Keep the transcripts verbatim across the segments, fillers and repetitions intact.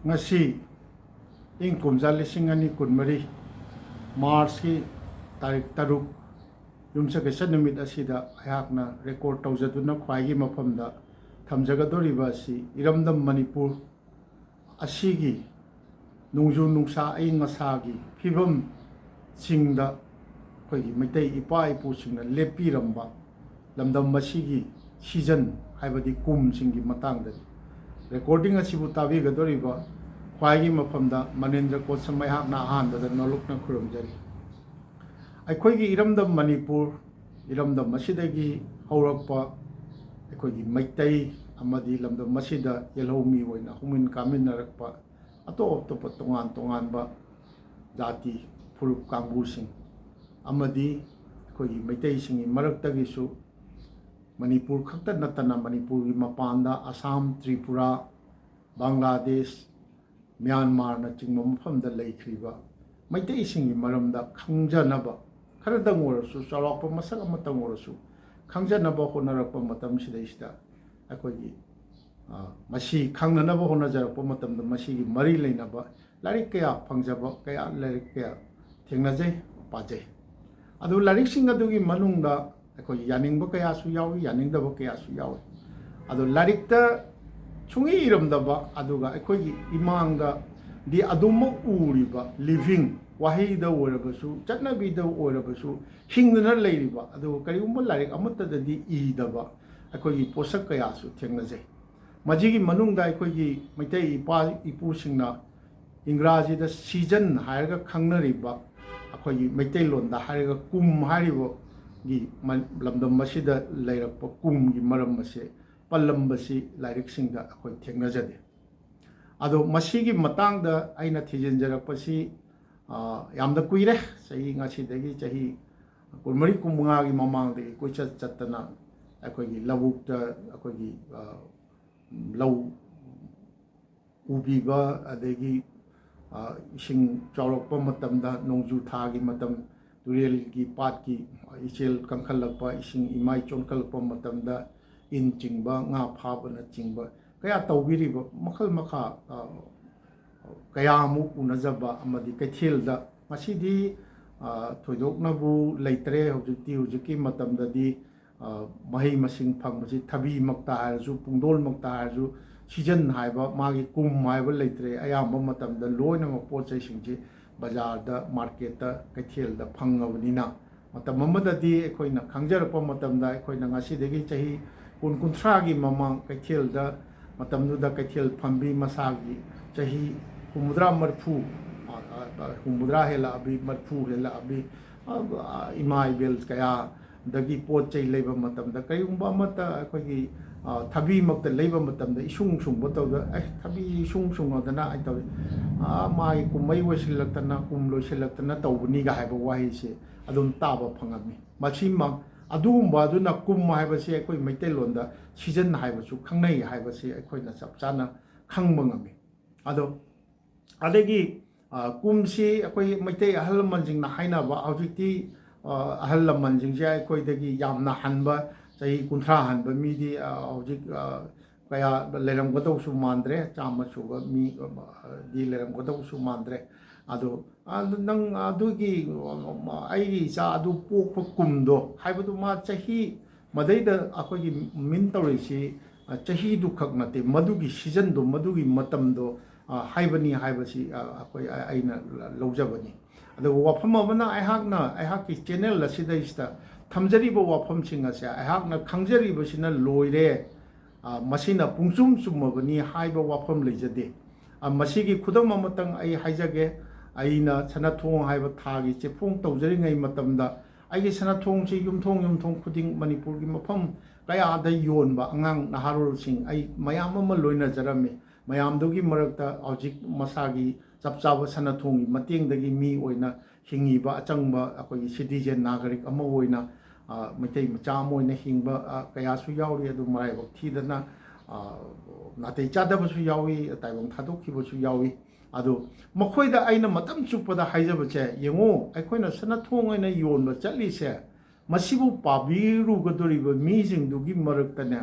ꯉꯁꯤ ꯏꯪ ꯀꯨꯝꯖꯥ ꯂꯤꯁꯤꯡ ꯑꯅꯤ ꯀꯨꯟꯃꯔꯤ ꯃꯥꯔꯆꯀꯤ ꯇꯥꯔꯤꯛ ꯇꯔꯨꯛ, ꯌꯨꯝꯁꯀꯩꯁ ꯅꯨꯃꯤꯠ ꯑꯁꯤꯗ ꯑꯩꯍꯥꯛꯅ ꯔꯦꯀꯣꯔꯗ ꯇꯧꯖꯗꯨꯅ ꯈ꯭ꯋꯥꯏꯒꯤ ꯃꯐꯝꯗ ꯊꯝꯖꯒꯗꯧꯔꯤꯕ ꯑꯁꯤ ꯏꯔꯝꯗꯝ ꯃꯅꯤꯄꯨꯔ ꯑꯁꯤꯒꯤ ꯅꯣꯡꯖꯨ ꯅꯨꯡꯁꯥ ꯑꯏꯪ ꯑꯁꯥꯒꯤ ꯐꯤꯕꯝꯁꯤꯡꯗ ꯑꯩꯈꯣꯏꯒꯤ ꯃꯩꯇꯩ ꯏꯄꯥ ꯏꯄꯨꯁꯤꯡꯅ ꯂꯦꯞꯄꯤꯔꯝꯕ ꯂꯝꯗꯝ ꯑꯁꯤꯒꯤ ꯁꯤꯖꯟ, ꯍꯥꯏꯕꯗꯤ ꯀꯨꯝꯁꯤꯡꯒꯤ ꯃꯇꯥꯡꯗꯅꯤ꯫ ꯔꯦꯀꯣꯔꯗꯤꯡ ꯑꯁꯤꯕꯨ ꯇꯥꯕꯤꯒꯗꯧꯔꯤꯕ ꯈ꯭ꯋꯥꯏꯒꯤ ꯃꯐꯝꯗ ꯃꯅꯤꯟꯗ꯭ꯔ ꯀꯣꯠꯁꯝ ꯑꯩꯍꯥꯛꯅ ꯑꯍꯥꯟꯕꯗ ꯅꯣꯂꯨꯛꯅ ꯈꯨꯔꯨꯝꯖꯔꯤ꯫ ꯑꯩꯈꯣꯏꯒꯤ ꯏꯔꯝꯗꯝ ꯃꯅꯤꯄꯨꯔ, ꯏꯔꯝꯗꯝ ꯑꯁꯤꯗꯒꯤ ꯍꯧꯔꯛꯄ ꯑꯩꯈꯣꯏꯒꯤ ꯃꯩꯇꯩ ꯑꯃꯗꯤ ꯂꯝꯗꯝ ꯑꯁꯤꯗ ꯌꯦꯜꯍꯧꯃꯤ ꯑꯣꯏꯅ ꯍꯧꯃꯤꯟ ꯀꯥꯃꯤꯟꯅꯔꯛꯄ ꯑꯇꯣꯞ ꯑꯇꯣꯞꯄ ꯇꯣꯉꯥꯟ ꯇꯣꯉꯥꯟꯕ ꯖꯥꯇꯤ ꯐꯨꯔꯨꯞ ꯀꯥꯡꯕꯨꯁꯤꯡ ꯑꯃꯗꯤ ꯑꯩꯈꯣꯏꯒꯤ ꯃꯩꯇꯩꯁꯤꯡꯒꯤ ꯃꯔꯛꯇꯒꯤꯁꯨ ꯃꯅꯤꯄꯨꯔ ꯈꯛꯇ ꯅꯠꯇꯅ ꯃꯅꯤꯄꯨꯔꯒꯤ ꯃꯄꯥꯟꯗ ꯑꯁꯥꯝ, ꯇ꯭ꯔꯤꯄꯨꯔꯥ, ꯕꯪꯒ꯭ꯂꯥꯗꯦꯁ, ꯃ꯭ꯌꯥꯟꯃꯥꯔꯅꯆꯤꯡꯕ ꯃꯐꯝꯗ ꯂꯩꯈ꯭ꯔꯤꯕ ꯃꯩꯇꯩꯁꯤꯡꯒꯤ ꯃꯔꯝꯗ ꯈꯪꯖꯅꯕ, ꯈꯔꯗꯪ ꯑꯣꯏꯔꯁꯨ, ꯆꯥꯎꯔꯥꯛꯄ ꯃꯁꯛ ꯑꯃꯇꯪ ꯑꯣꯏꯔꯁꯨ ꯈꯪꯖꯅꯕ ꯍꯣꯠꯅꯔꯛꯄ ꯃꯇꯝꯁꯤꯗꯩꯁꯤꯗ ꯑꯩꯈꯣꯏꯒꯤ, ꯑ, ꯃꯁꯤ ꯈꯪꯅꯅꯕ ꯍꯣꯠꯅꯖꯔꯛꯄ ꯃꯇꯝꯗ ꯃꯁꯤꯒꯤ ꯃꯔꯤ ꯂꯩꯅꯕ ꯂꯥꯏꯔꯤꯛ ꯀꯌꯥ ꯐꯪꯖꯕ, ꯀꯌꯥ, ꯂꯥꯏꯔꯤꯛ ꯀꯌꯥ ꯊꯦꯡꯅꯖꯩ, ꯄꯥꯖꯩ꯫ ꯑꯗꯨ ꯂꯥꯏꯔꯤꯛꯁꯤꯡ ꯑꯗꯨꯒꯤ ꯃꯅꯨꯡꯗ ꯑꯩꯈꯣꯏꯒꯤ ꯌꯥꯅꯤꯡꯕ ꯀꯌꯥꯁꯨ ꯌꯥꯎꯏ, ꯌꯥꯅꯤꯡꯗꯕ ꯀꯌꯥꯁꯨ ꯌꯥꯎꯏ꯫ ꯑꯗꯣ ꯂꯥꯏꯔꯤꯛꯇ ꯁꯨꯡꯏ ꯏꯔꯝꯗꯕ, ꯑꯗꯨꯒ ꯑꯩꯈꯣꯏꯒꯤ ꯏꯃꯥꯡꯗꯗꯤ ꯑꯗꯨꯃꯛ ꯎꯔꯤꯕ, ꯂꯤꯚꯤꯡ, ꯋꯥꯍꯩꯗ ꯑꯣꯏꯔꯕꯁꯨ, ꯆꯠꯅꯕꯤꯗ ꯑꯣꯏꯔꯕꯁꯨ, ꯍꯤꯡꯗꯨꯅ ꯂꯩꯔꯤꯕ, ꯑꯗꯨꯒ ꯀꯔꯤꯒꯨꯝꯕ ꯂꯥꯏꯔꯤꯛ ꯑꯃꯠꯇꯗꯗꯤ ꯏꯗꯕ ꯑꯩꯈꯣꯏꯒꯤ ꯄꯣꯠꯁꯛ ꯀꯌꯥꯁꯨ ꯊꯦꯡꯅꯖꯩ꯫ ꯃꯁꯤꯒꯤ ꯃꯅꯨꯡꯗ ꯑꯩꯈꯣꯏꯒꯤ ꯃꯩꯇꯩ ꯏꯄꯥ ꯏꯄꯨꯁꯤꯡꯅ ꯏꯪꯒ꯭ꯔꯥꯖꯤꯗ ꯁꯤꯖꯟ ꯍꯥꯏꯔꯒ ꯈꯪꯅꯔꯤꯕ ꯑꯩꯈꯣꯏꯒꯤ ꯃꯩꯇꯩꯂꯣꯟꯗ ꯍꯥꯏꯔꯒ ꯀꯨꯝ ꯍꯥꯏꯔꯤꯕꯒꯤ ꯃ-, ꯂꯝꯗꯝ ꯑꯁꯤꯗ ꯂꯩꯔꯛꯄ ꯀꯨꯝꯒꯤ ꯃꯔꯝ ꯑꯁꯦ ꯄꯜꯂꯝꯕꯁꯤ ꯂꯥꯏꯔꯤꯛꯁꯤꯡꯗ ꯑꯩꯈꯣꯏ ꯊꯦꯡꯅꯖꯗꯦ꯫ ꯑꯗꯣ ꯃꯁꯤꯒꯤ ꯃꯇꯥꯡꯗ ꯑꯩꯅ ꯊꯤꯖꯤꯟꯖꯔꯛꯄꯁꯤ, ꯑ, ꯌꯥꯝꯅ ꯀꯨꯏꯔꯦ꯫ ꯆꯍꯤ, ꯉꯁꯤꯗꯒꯤ ꯆꯍꯤ ꯀꯨꯟꯃꯔꯤ, ꯀꯨꯟꯃꯉꯥꯒꯤ ꯃꯃꯥꯡꯗꯒꯤ ꯀꯣꯏꯆꯠ ꯆꯠꯇꯅ ꯑꯩꯈꯣꯏꯒꯤ ꯂꯧꯕꯨꯛꯇ ꯑꯩꯈꯣꯏꯒꯤ, ꯑ, ꯂꯧ ꯎꯕꯤꯕ, ꯑꯗꯒꯤ, ꯑ, ꯏꯁꯤꯡ ꯆꯥꯎꯔꯛꯄ ꯃꯇꯝꯗ, ꯅꯣꯡꯖꯨ ꯊꯥꯒꯤ ꯃꯇꯝ, ꯇꯨꯔꯦꯜꯒꯤ, ꯄꯥꯠꯀꯤ ꯏꯆꯦꯜ ꯀꯪꯈꯠꯂꯛꯄ, ꯏꯁꯤꯡ ꯏꯃꯥꯏ ꯆꯣꯟꯈꯠꯂꯛꯄ ꯃꯇꯝꯗ ꯏꯟ ꯆꯤꯡꯕ, ꯉꯥ ꯐꯥꯕꯅꯆꯤꯡꯕ ꯀꯌꯥ ꯇꯧꯕꯤꯔꯤꯕ, ꯃꯈꯜ ꯃꯈꯥ, ꯑ, ꯀꯌꯥꯃꯨꯛ ꯎꯅꯖꯕ ꯑꯃꯗꯤ ꯀꯩꯊꯦꯜꯗ ꯉꯁꯤꯗꯤ, ꯑ, ꯊꯣꯏꯗꯣꯛꯅꯕꯨ ꯂꯩꯇ꯭ꯔꯦ꯫ ꯍꯧꯖꯤꯛꯇꯤ, ꯍꯧꯖꯤꯛꯀꯤ ꯃꯇꯝꯗꯗꯤ, ꯑ, ꯃꯍꯩ ꯃꯁꯤꯡ ꯐꯪꯕꯁꯤ ꯊꯕꯤꯃꯛꯇ ꯍꯥꯏꯔꯁꯨ, ꯄꯨꯡꯗꯣꯟꯃꯛꯇ ꯍꯥꯏꯔꯁꯨ, ꯁꯤꯖꯟ ꯍꯥꯏꯕ, ꯃꯥꯒꯤ ꯀꯨꯝ ꯍꯥꯏꯕ ꯂꯩꯇ꯭ꯔꯦ꯫ ꯑꯌꯥꯝꯕ ꯃꯇꯝꯗ ꯂꯣꯏꯅꯃꯛ ꯄꯣꯠ ꯆꯩꯁꯤꯡꯁꯤ ꯕꯖꯥꯔꯗ, ꯃꯥꯔꯀꯦꯠꯇ, ꯀꯩꯊꯦꯜꯗ ꯐꯪꯉꯕꯅꯤꯅ, ꯃꯇꯝ ꯑꯃꯗꯗꯤ ꯑꯩꯈꯣꯏꯅ ꯈꯪꯖꯔꯛꯄ ꯃꯇꯝꯗ, ꯑꯩꯈꯣꯏꯅ ꯉꯁꯤꯗꯒꯤ ꯆꯍꯤ ꯀꯨꯟ, ꯀꯨꯟꯊ꯭ꯔꯥꯒꯤ ꯃꯃꯥꯡ ꯀꯩꯊꯦꯜꯗ, ꯃꯇꯝꯗꯨꯗ ꯀꯩꯊꯦꯜ ꯐꯝꯕꯤ ꯃꯁꯥꯒꯤ ꯆꯍꯤ ꯍꯨꯝꯐꯨꯇꯔꯥ, ꯃꯔꯤꯐꯨ, ꯑ, ꯑ, ꯍꯨꯝꯐꯨꯇꯔꯥ ꯍꯦꯜꯂꯛꯑꯕꯤ, ꯃꯔꯤꯐꯨ ꯍꯦꯜꯂꯛꯑꯕꯤ, ꯑ, ꯑ, ꯏꯃꯥ ꯏꯕꯦꯜ ꯀꯌꯥꯗꯒꯤ ꯄꯣꯠ ꯆꯩ ꯂꯩꯕ ꯃꯇꯝꯗ, ꯀꯔꯤꯒꯨꯝꯕ ꯑꯃꯠꯇ ꯑꯩꯈꯣꯏꯒꯤ, ꯑ, ꯊꯕꯤꯃꯛꯇ ꯂꯩꯕ ꯃꯇꯝꯗ ꯏꯁꯨꯡ ꯁꯨꯡꯕ ꯇꯧꯗ, "ꯑꯦ, ꯊꯕꯤ ꯏꯁꯨꯡ ꯁꯨꯡꯉꯗꯅ ꯑꯩ ꯇꯧꯏ, ꯑ, ꯃꯥꯒꯤ ꯀꯨꯝꯍꯩ ꯑꯣꯏꯁꯤꯜꯂꯛꯇꯅ, ꯀꯨꯝ ꯂꯣꯏꯁꯤꯜꯂꯛꯇꯅ ꯇꯧꯕꯅꯤꯒ" ꯍꯥꯏꯕ ꯋꯥꯍꯩꯁꯦ ꯑꯗꯨꯝ ꯇꯥꯕ ꯐꯪꯉꯝꯃꯤ꯫ ꯃꯁꯤꯃꯛ ꯑꯗꯨꯒꯨꯝꯕ ꯑꯗꯨꯅ ꯀꯨꯝ ꯍꯥꯏꯕꯁꯤ ꯑꯩꯈꯣꯏ ꯃꯩꯇꯩꯂꯣꯟꯗ ꯁꯤꯖꯟ ꯍꯥꯏꯕꯁꯨ ꯈꯪꯅꯩ ꯍꯥꯏꯕꯁꯤ ꯑꯩꯈꯣꯏꯅ ꯆꯞ ꯆꯥꯅ ꯈꯪꯕ ꯉꯝꯃꯤ꯫ ꯑꯗꯣ ꯑꯗꯒꯤ, ꯑ, ꯀꯨꯝꯁꯤ ꯑꯩꯈꯣꯏ ꯃꯩꯇꯩ ꯑꯍꯜ ꯂꯃꯟꯁꯤꯡꯅ ꯍꯥꯏꯅꯕ, ꯍꯧꯖꯤꯛꯇꯤ, ꯑ, ꯑꯍꯜ ꯂꯃꯟꯁꯤꯡꯁꯦ ꯑꯩꯈꯣꯏꯗꯒꯤ ꯌꯥꯝꯅ ꯍꯟꯕ, ꯆꯍꯤ ꯀꯨꯟꯊ꯭ꯔꯥ ꯍꯟꯕ ꯃꯤꯗꯤ, ꯑ, ꯍꯧꯖꯤꯛ, ꯑ, ꯀꯌꯥ ꯂꯩꯔꯝꯒꯗꯧꯁꯨ ꯃꯥꯟꯗ꯭ꯔꯦ, ꯆꯥꯝꯃ ꯁꯨꯕ ꯃꯤ, ꯑ, ꯗꯤ ꯂꯩꯔꯝꯒꯗꯧꯁꯨ ꯃꯥꯟꯗ꯭ꯔꯦ꯫ ꯑꯗꯣ, ꯑ, ꯅꯪ ꯑꯗꯨꯒꯤ, ꯑ, ꯑꯩꯒꯤ ꯏꯆꯥ ꯑꯗꯨ ꯄꯣꯛꯄ ꯀꯨꯝꯗꯣ ꯍꯥꯏꯕꯗꯨ, ꯃꯥ ꯆꯍꯤ ꯃꯗꯩꯗ ꯑꯩꯈꯣꯏꯒꯤ ꯃꯤꯟ ꯇꯧꯔꯤꯁꯤ, ꯑ, ꯆꯍꯤꯗꯨ ꯈꯛ ꯅꯠꯇꯦ, ꯃꯗꯨꯒꯤ ꯁꯤꯖꯟꯗꯣ, ꯃꯗꯨꯒꯤ ꯃꯇꯝꯗꯣ, ꯑ, ꯍꯥꯏꯕꯅꯤ ꯍꯥꯏꯕꯁꯤ, ꯑ, ꯑꯩꯈꯣꯏ, ꯑ, ꯑꯩꯅ ꯂꯧꯖꯕꯅꯤ꯫ ꯑꯗꯨꯒ ꯋꯥꯐꯝ ꯑꯃꯅ, ꯑꯩꯍꯥꯛꯅ, ꯑꯩꯍꯥꯛꯀꯤ ꯆꯦꯅꯦꯜ ꯑꯁꯤꯗꯩꯁꯤꯗ ꯊꯝꯖꯔꯤꯕ ꯋꯥꯐꯝꯁꯤꯡ ꯑꯁꯦ ꯑꯩꯍꯥꯛꯅ ꯈꯪꯖꯔꯤꯕꯁꯤꯅ ꯂꯣꯏꯔꯦ, ꯑ, ꯃꯁꯤꯅ ꯄꯨꯡꯆꯨꯝ ꯆꯨꯝꯃꯕꯅꯤ ꯍꯥꯏꯕ ꯋꯥꯐꯝ ꯂꯩꯖꯗꯦ꯫ ꯑ, ꯃꯁꯤꯒꯤ ꯈꯨꯗꯝ ꯑꯃꯇꯪ ꯑꯩ ꯍꯥꯏꯖꯒꯦ꯫ ꯑꯩꯅ ꯁꯅꯥꯊꯣꯡ ꯍꯥꯏꯕ ꯊꯥꯒꯤ ꯆꯦꯐꯣꯡ ꯇꯧꯖꯔꯤꯉꯩ ꯃꯇꯝꯗ, ꯑꯩꯒꯤ ꯁꯅꯥꯊꯣꯡꯁꯤ ꯌꯨꯝꯊꯣꯡ ꯌꯨꯝꯊꯣꯡ ꯈꯨꯗꯤꯡ, ꯃꯅꯤꯄꯨꯔꯒꯤ ꯃꯐꯝ ꯀꯌꯥꯗ ꯌꯣꯟꯕ ꯑꯉꯥꯡ ꯅꯍꯥꯔꯣꯜꯁꯤꯡ ꯑꯩ ꯃꯌꯥꯝ ꯑꯃ ꯂꯣꯏꯅꯖꯔꯝꯃꯤ꯫ ꯃꯌꯥꯝꯗꯨꯒꯤ ꯃꯔꯛꯇ ꯍꯧꯖꯤꯛ ꯃꯁꯥꯒꯤ ꯆꯞ ꯆꯥꯕ ꯁꯅꯥꯊꯣꯡꯒꯤ ꯃꯇꯦꯡꯗꯒꯤ ꯃꯤ ꯑꯣꯏꯅ ꯍꯤꯡꯉꯤꯕ ꯑꯆꯪꯕ ꯑꯩꯈꯣꯏꯒꯤ ꯁꯤꯇꯤꯖꯦꯟ, ꯅꯥꯒꯔꯤꯛ ꯑꯃ ꯑꯣꯏꯅ, ꯑ, ꯃꯩꯇꯩ ꯃꯆꯥ ꯑꯃ ꯑꯣꯏꯅ ꯍꯤꯡꯕ, ꯑ, ꯀꯌꯥꯁꯨ ꯌꯥꯎꯔꯤ꯫ ꯑꯗꯨ ꯃꯔꯥꯏꯕꯛ ꯊꯤꯗꯅ, ꯑ, ꯅꯥꯇꯩ ꯆꯥꯗꯕꯁꯨ ꯌꯥꯎꯏ, ꯇꯥꯏꯕꯪ ꯊꯥꯗꯣꯛꯈꯤꯕꯁꯨ ꯌꯥꯎꯏ꯫ ꯑꯗꯨ ꯃꯈꯣꯏꯗ ꯑꯩꯅ ꯃꯇꯝ ꯆꯨꯞꯄꯗ ꯍꯥꯏꯖꯕꯁꯦ, ꯌꯦꯡꯉꯨ, ꯑꯩꯈꯣꯏꯅ ꯁꯅꯥꯊꯣꯡ ꯑꯣꯏꯅ ꯌꯣꯟꯕ ꯆꯠꯂꯤꯁꯦ, ꯃꯁꯤꯕꯨ ꯄꯥꯕꯤꯔꯨꯒꯗꯧꯔꯤꯕ ꯃꯤꯁꯤꯡꯗꯨꯒꯤ ꯃꯔꯛꯇꯅꯦ,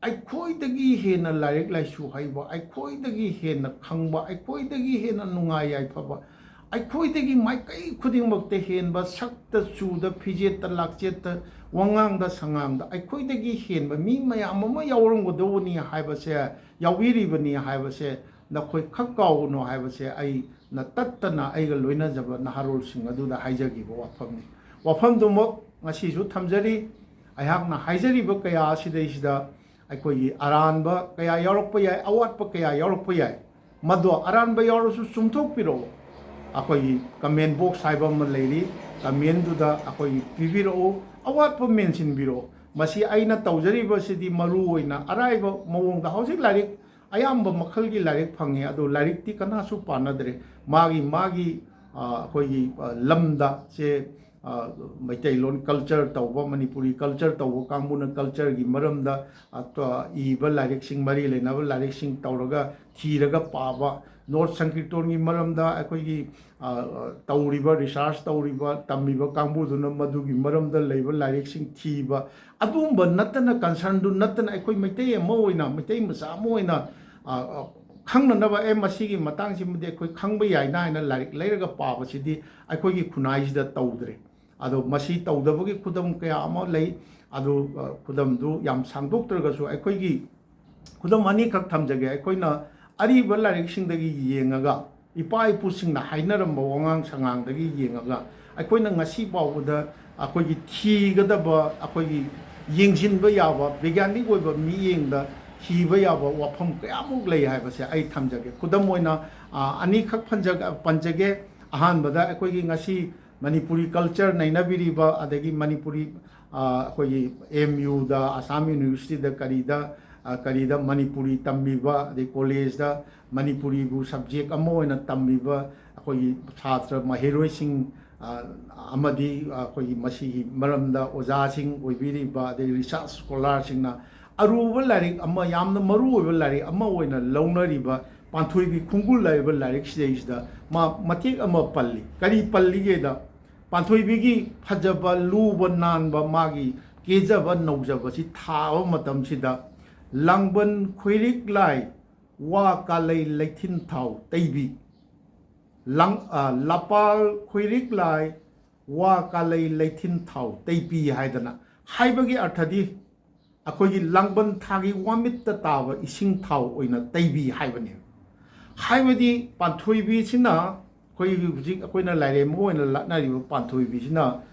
ꯑꯩꯈꯣꯏꯗꯒꯤ ꯍꯦꯟꯅ ꯂꯥꯏꯔꯤꯛ ꯂꯥꯏꯁꯨ ꯍꯩꯕ, ꯑꯩꯈꯣꯏꯗꯒꯤ ꯍꯦꯟꯅ ꯈꯪꯕ, ꯑꯩꯈꯣꯏꯗꯒꯤ ꯍꯦꯟꯅ ꯅꯨꯡꯉꯥꯏ ꯌꯥꯏꯐꯕ, ꯑꯩꯈꯣꯏꯗꯒꯤ ꯃꯥꯏꯀꯩ ꯈꯨꯗꯤꯡꯃꯛꯇ ꯍꯦꯟꯕ, ꯁꯛꯇ ꯆꯨꯗ, ꯐꯤꯖꯦꯠꯇ ꯂꯥꯛꯆꯦꯠꯇ, ꯋꯥꯉꯥꯡꯗ ꯁꯉꯥꯡꯗ ꯑꯩꯈꯣꯏꯗꯒꯤ ꯍꯦꯟꯕ ꯃꯤ ꯃꯌꯥꯝ ꯑꯃ ꯌꯥꯎꯔꯝꯒꯗꯧꯕꯅꯤ ꯍꯥꯏꯕꯁꯦ, ꯌꯥꯎꯕꯤꯔꯤꯕꯅꯤ ꯍꯥꯏꯕꯁꯦ ꯅꯈꯣꯏ ꯈꯛ ꯀꯥꯎꯒꯅꯨ ꯍꯥꯏꯕꯁꯦ ꯑꯩꯅ ꯇꯠꯇꯅ ꯑꯩꯒ ꯂꯣꯏꯅꯖꯕ ꯅꯍꯥꯔꯣꯜꯁꯤꯡ ꯑꯗꯨꯗ ꯍꯥꯏꯖꯈꯤꯕ ꯋꯥꯐꯝꯅꯤ꯫ ꯋꯥꯐꯝꯗꯨꯃꯛ ꯉꯁꯤꯁꯨ ꯊꯝꯖꯔꯤ꯫ ꯑꯩꯍꯥꯛꯅ ꯍꯥꯏꯖꯔꯤꯕ ꯀꯌꯥ ꯑꯁꯤꯗꯩꯁꯤꯗ ꯑꯩꯈꯣꯏꯒꯤ ꯑꯔꯥꯟꯕ ꯀꯌꯥ ꯌꯥꯎꯔꯛꯄ ꯌꯥꯏ, ꯑꯋꯥꯠꯄ ꯀꯌꯥ ꯌꯥꯎꯔꯛꯄ ꯌꯥꯏ꯫ ꯃꯗꯣ ꯑꯔꯥꯟꯕ ꯌꯥꯎꯔꯁꯨ ꯆꯨꯝꯊꯣꯛꯄꯤꯔꯛꯑꯣ꯫ ꯑꯩꯈꯣꯏꯒꯤ comment box ꯍꯥꯏꯕ ꯑꯃ ꯂꯩꯔꯤ, commentꯗꯨꯗ ꯑꯩꯈꯣꯏꯒꯤ ꯄꯤꯕꯤꯔꯛꯎ, ꯑꯋꯥꯠꯄ ꯃꯦꯟꯁꯤꯟꯕꯤꯔꯛꯑꯣ꯫ ꯃꯁꯤ ꯑꯩꯅ ꯇꯧꯖꯔꯤꯕꯁꯤꯗꯤ ꯃꯔꯨ ꯑꯣꯏꯅ ꯑꯔꯥꯏꯕ ꯃꯑꯣꯡꯗ, ꯍꯧꯖꯤꯛ ꯂꯥꯏꯔꯤꯛ ꯑꯌꯥꯝꯕ ꯃꯈꯜꯒꯤ ꯂꯥꯏꯔꯤꯛ ꯐꯪꯉꯦ, ꯑꯗꯣ ꯂꯥꯏꯔꯤꯛꯇꯤ ꯀꯅꯥꯁꯨ ꯄꯥꯅꯗ꯭ꯔꯦ꯫ ꯃꯥꯒꯤ ꯃꯥꯒꯤ, ꯑ, ꯑꯩꯈꯣꯏꯒꯤ, ꯑ, ꯂꯝꯗ ꯁꯦ, ꯑ, ꯃꯩꯇꯩꯂꯣꯟ culture ꯇꯧꯕ, ꯃꯅꯤꯄꯨꯔꯤ culture ꯇꯧꯕ ꯀꯥꯡꯕꯨꯅ cultureꯒꯤ ꯃꯔꯝꯗ, ꯑ, ꯇ-, ꯏꯕ ꯂꯥꯏꯔꯤꯛꯁꯤꯡ, ꯃꯔꯤ ꯂꯩꯅꯕ ꯂꯥꯏꯔꯤꯛꯁꯤꯡ ꯇꯧꯔꯒ, ꯊꯤꯔꯒ ꯄꯥꯕ, ꯅꯣꯔꯠ ꯁꯪꯀꯤꯔꯇꯣꯟꯒꯤ ꯃꯔꯝꯗ ꯑꯩꯈꯣꯏꯒꯤ, ꯑ, ꯑ, ꯇꯧꯔꯤꯕ, research ꯇꯧꯔꯤꯕ, ꯇꯝꯃꯤꯕ ꯀꯥꯡꯕꯨꯗꯨꯅ ꯃꯗꯨꯒꯤ ꯃꯔꯝꯗ ꯂꯩꯕ ꯂꯥꯏꯔꯤꯛꯁꯤꯡ ꯊꯤꯕ, ꯑꯗꯨꯒꯨꯝꯕ ꯅꯠꯇꯅ, concernꯗꯨ ꯅꯠꯇꯅ, ꯑꯩꯈꯣꯏ ꯃꯩꯇꯩ ꯑꯃ ꯑꯣꯏꯅ, ꯃꯩꯇꯩ ꯃꯆꯥ ꯑꯃ ꯑꯣꯏꯅ, ꯑ, ꯑ, ꯈꯪꯅꯅꯕ, ꯑꯦ, ꯃꯁꯤꯒꯤ ꯃꯇꯥꯡꯁꯤꯃꯗꯤ ꯑꯩꯈꯣꯏ ꯈꯪꯕ ꯌꯥꯏꯅ ꯍꯥꯏꯅ ꯂꯥꯏꯔꯤꯛ ꯂꯩꯔꯒ ꯄꯥꯕꯁꯤꯗꯤ ꯑꯩꯈꯣꯏꯒꯤ ꯈꯨꯟꯅꯥꯏꯁꯤꯗ ꯇꯧꯗ꯭ꯔꯦ꯫ ꯑꯗꯣ ꯃꯁꯤ ꯇꯧꯗꯕꯒꯤ ꯈꯨꯗꯝ ꯀꯌꯥ ꯑꯃ ꯂꯩ꯫ ꯑꯗꯨ, ꯑ, ꯈꯨꯗꯝꯗꯨ ꯌꯥꯝ ꯁꯥꯡꯗꯣꯛꯇ꯭ꯔꯒꯁꯨ ꯑꯩꯈꯣꯏꯒꯤ ꯈꯨꯗꯝ ꯑꯅꯤꯈꯛ ꯊꯝꯖꯒꯦ꯫ ꯑꯩꯈꯣꯏꯅ ꯑꯔꯤꯕ ꯂꯥꯏꯔꯤꯛꯁꯤꯡꯗꯒꯤ ꯌꯦꯡꯉꯒ, ꯏꯄꯥ ꯏꯄꯨꯁꯤꯡꯅ ꯍꯥꯏꯅꯔꯝꯕ ꯋꯥꯉꯥꯡ ꯁꯉꯥꯡꯗꯒꯤ ꯌꯦꯡꯉꯒ, ꯑꯩꯈꯣꯏꯅ ꯉꯁꯤ ꯐꯥꯎꯕꯗ ꯑꯩꯈꯣꯏꯒꯤ ꯊꯤꯒꯗꯕ, ꯑꯩꯈꯣꯏꯒꯤ ꯌꯦꯡꯁꯤꯟꯕ ꯌꯥꯕ, ꯕꯤꯒ꯭ꯌꯥꯅꯤꯛ ꯑꯣꯏꯕ ꯃꯤꯠꯌꯦꯡꯗ ꯊꯤꯕ ꯌꯥꯕ ꯋꯥꯐꯝ ꯀꯌꯥꯃꯨꯛ ꯂꯩ ꯍꯥꯏꯕꯁꯦ ꯑꯩ ꯊꯝꯖꯒꯦ꯫ ꯈꯨꯗꯝ ꯑꯣꯏꯅ, ꯑ, ꯑꯅꯤꯈꯛ ꯄꯟꯖ-, ꯄꯟꯖꯒꯦ꯫ ꯑꯍꯥꯟꯕꯗ ꯑꯩꯈꯣꯏꯒꯤ ꯉꯁꯤ ꯃꯅꯤꯄꯨꯔꯤ culture ꯅꯩꯅꯕꯤꯔꯤꯕ, ꯑꯗꯒꯤ ꯃꯅꯤꯄꯨꯔꯤ, ꯑ, ꯑꯩꯈꯣꯏꯒꯤ M Uꯗ, ꯑꯁꯥꯝ Universityꯗ, ꯀꯔꯤꯗ, ꯑ, ꯀꯔꯤꯗ ꯃꯅꯤꯄꯨꯔꯤ ꯇꯝꯕꯤꯕ, ꯑꯗꯩ collegeꯗ ꯃꯅꯤꯄꯨꯔꯤꯕꯨ subject ꯑꯃ ꯑꯣꯏꯅ ꯇꯝꯕꯤꯕ ꯑꯩꯈꯣꯏꯒꯤ ꯁꯥꯇ꯭ꯔ ꯃꯍꯩꯔꯣꯏꯁꯤꯡ, ꯑ, ꯑꯃꯗꯤ ꯑꯩꯈꯣꯏꯒꯤ ꯃꯁꯤꯒꯤ ꯃꯔꯝꯗ ꯑꯣꯖꯥꯁꯤꯡ ꯑꯣꯏꯕꯤꯔꯤꯕ, ꯑꯗꯩ research scholarꯁꯤꯡꯅ ꯑꯔꯨꯕ ꯂꯥꯏꯔꯤꯛ ꯑꯃ, ꯌꯥꯝꯅ ꯃꯔꯨ ꯑꯣꯏꯕ ꯂꯥꯏꯔꯤꯛ ꯑꯃ ꯑꯣꯏꯅ ꯂꯧꯅꯔꯤꯕ ꯄꯥꯟꯊꯣꯏꯕꯤ ꯈꯣꯡꯒꯨꯜ ꯍꯥꯏꯔꯤꯕ ꯂꯥꯏꯔꯤꯛꯁꯤꯗꯩꯁꯤꯗ ꯃꯥ ꯃꯇꯦꯛ ꯑꯃ ꯄꯜꯂꯤ꯫ ꯀꯔꯤ ꯄꯜꯂꯤꯒꯦꯗ, ꯄꯥꯟꯊꯣꯏꯕꯤꯒꯤ ꯐꯖꯕ, ꯂꯨꯕ ꯅꯥꯟꯕ, ꯃꯥꯒꯤ ꯀꯦꯖꯕ ꯅꯧꯖꯕꯁꯤ ꯊꯥꯕ ꯃꯇꯝꯁꯤꯗ ꯂꯥꯡꯕꯟ ꯈꯣꯏꯔꯤꯛ ꯂꯥꯏ ꯋꯥ ꯀꯥꯂꯩ ꯂꯩꯊꯤꯟ ꯊꯥꯎ ꯇꯩꯕꯤ꯫ ꯂꯥꯡ-, ꯑ, ꯂꯄꯥꯜ ꯈꯣꯏꯔꯤꯛ ꯂꯥꯏ ꯋꯥ ꯀꯥꯂꯩ ꯂꯩꯊꯤꯟ ꯊꯥꯎ ꯇꯩꯕꯤ ꯍꯥꯏꯗꯅ ꯍꯥꯏꯕꯒꯤ ꯑꯔꯊꯗꯤ ꯑꯩꯈꯣꯏꯒꯤ ꯂꯥꯡꯕꯟ ꯊꯥꯒꯤ ꯋꯥꯃꯤꯠꯇ ꯇꯥꯕ ꯏꯁꯤꯡ ꯊꯥꯎ ꯑꯣꯏꯅ ꯇꯩꯕꯤ ꯍꯥꯏꯕꯅꯦꯕ꯫ ꯍꯥꯏꯕꯗꯤ ꯄꯥꯟꯊꯣꯏꯕꯤꯁꯤꯅ ꯑꯩꯈꯣꯏꯒꯤ ꯍꯧꯖꯤꯛ ꯑꯩꯈꯣꯏꯅ ꯂꯥꯏꯔꯦꯝꯕ ꯑꯣꯏꯅ ꯂꯥꯠꯅꯔꯤꯕ ꯄꯥꯟꯊꯣꯏꯕꯤꯁꯤꯅ,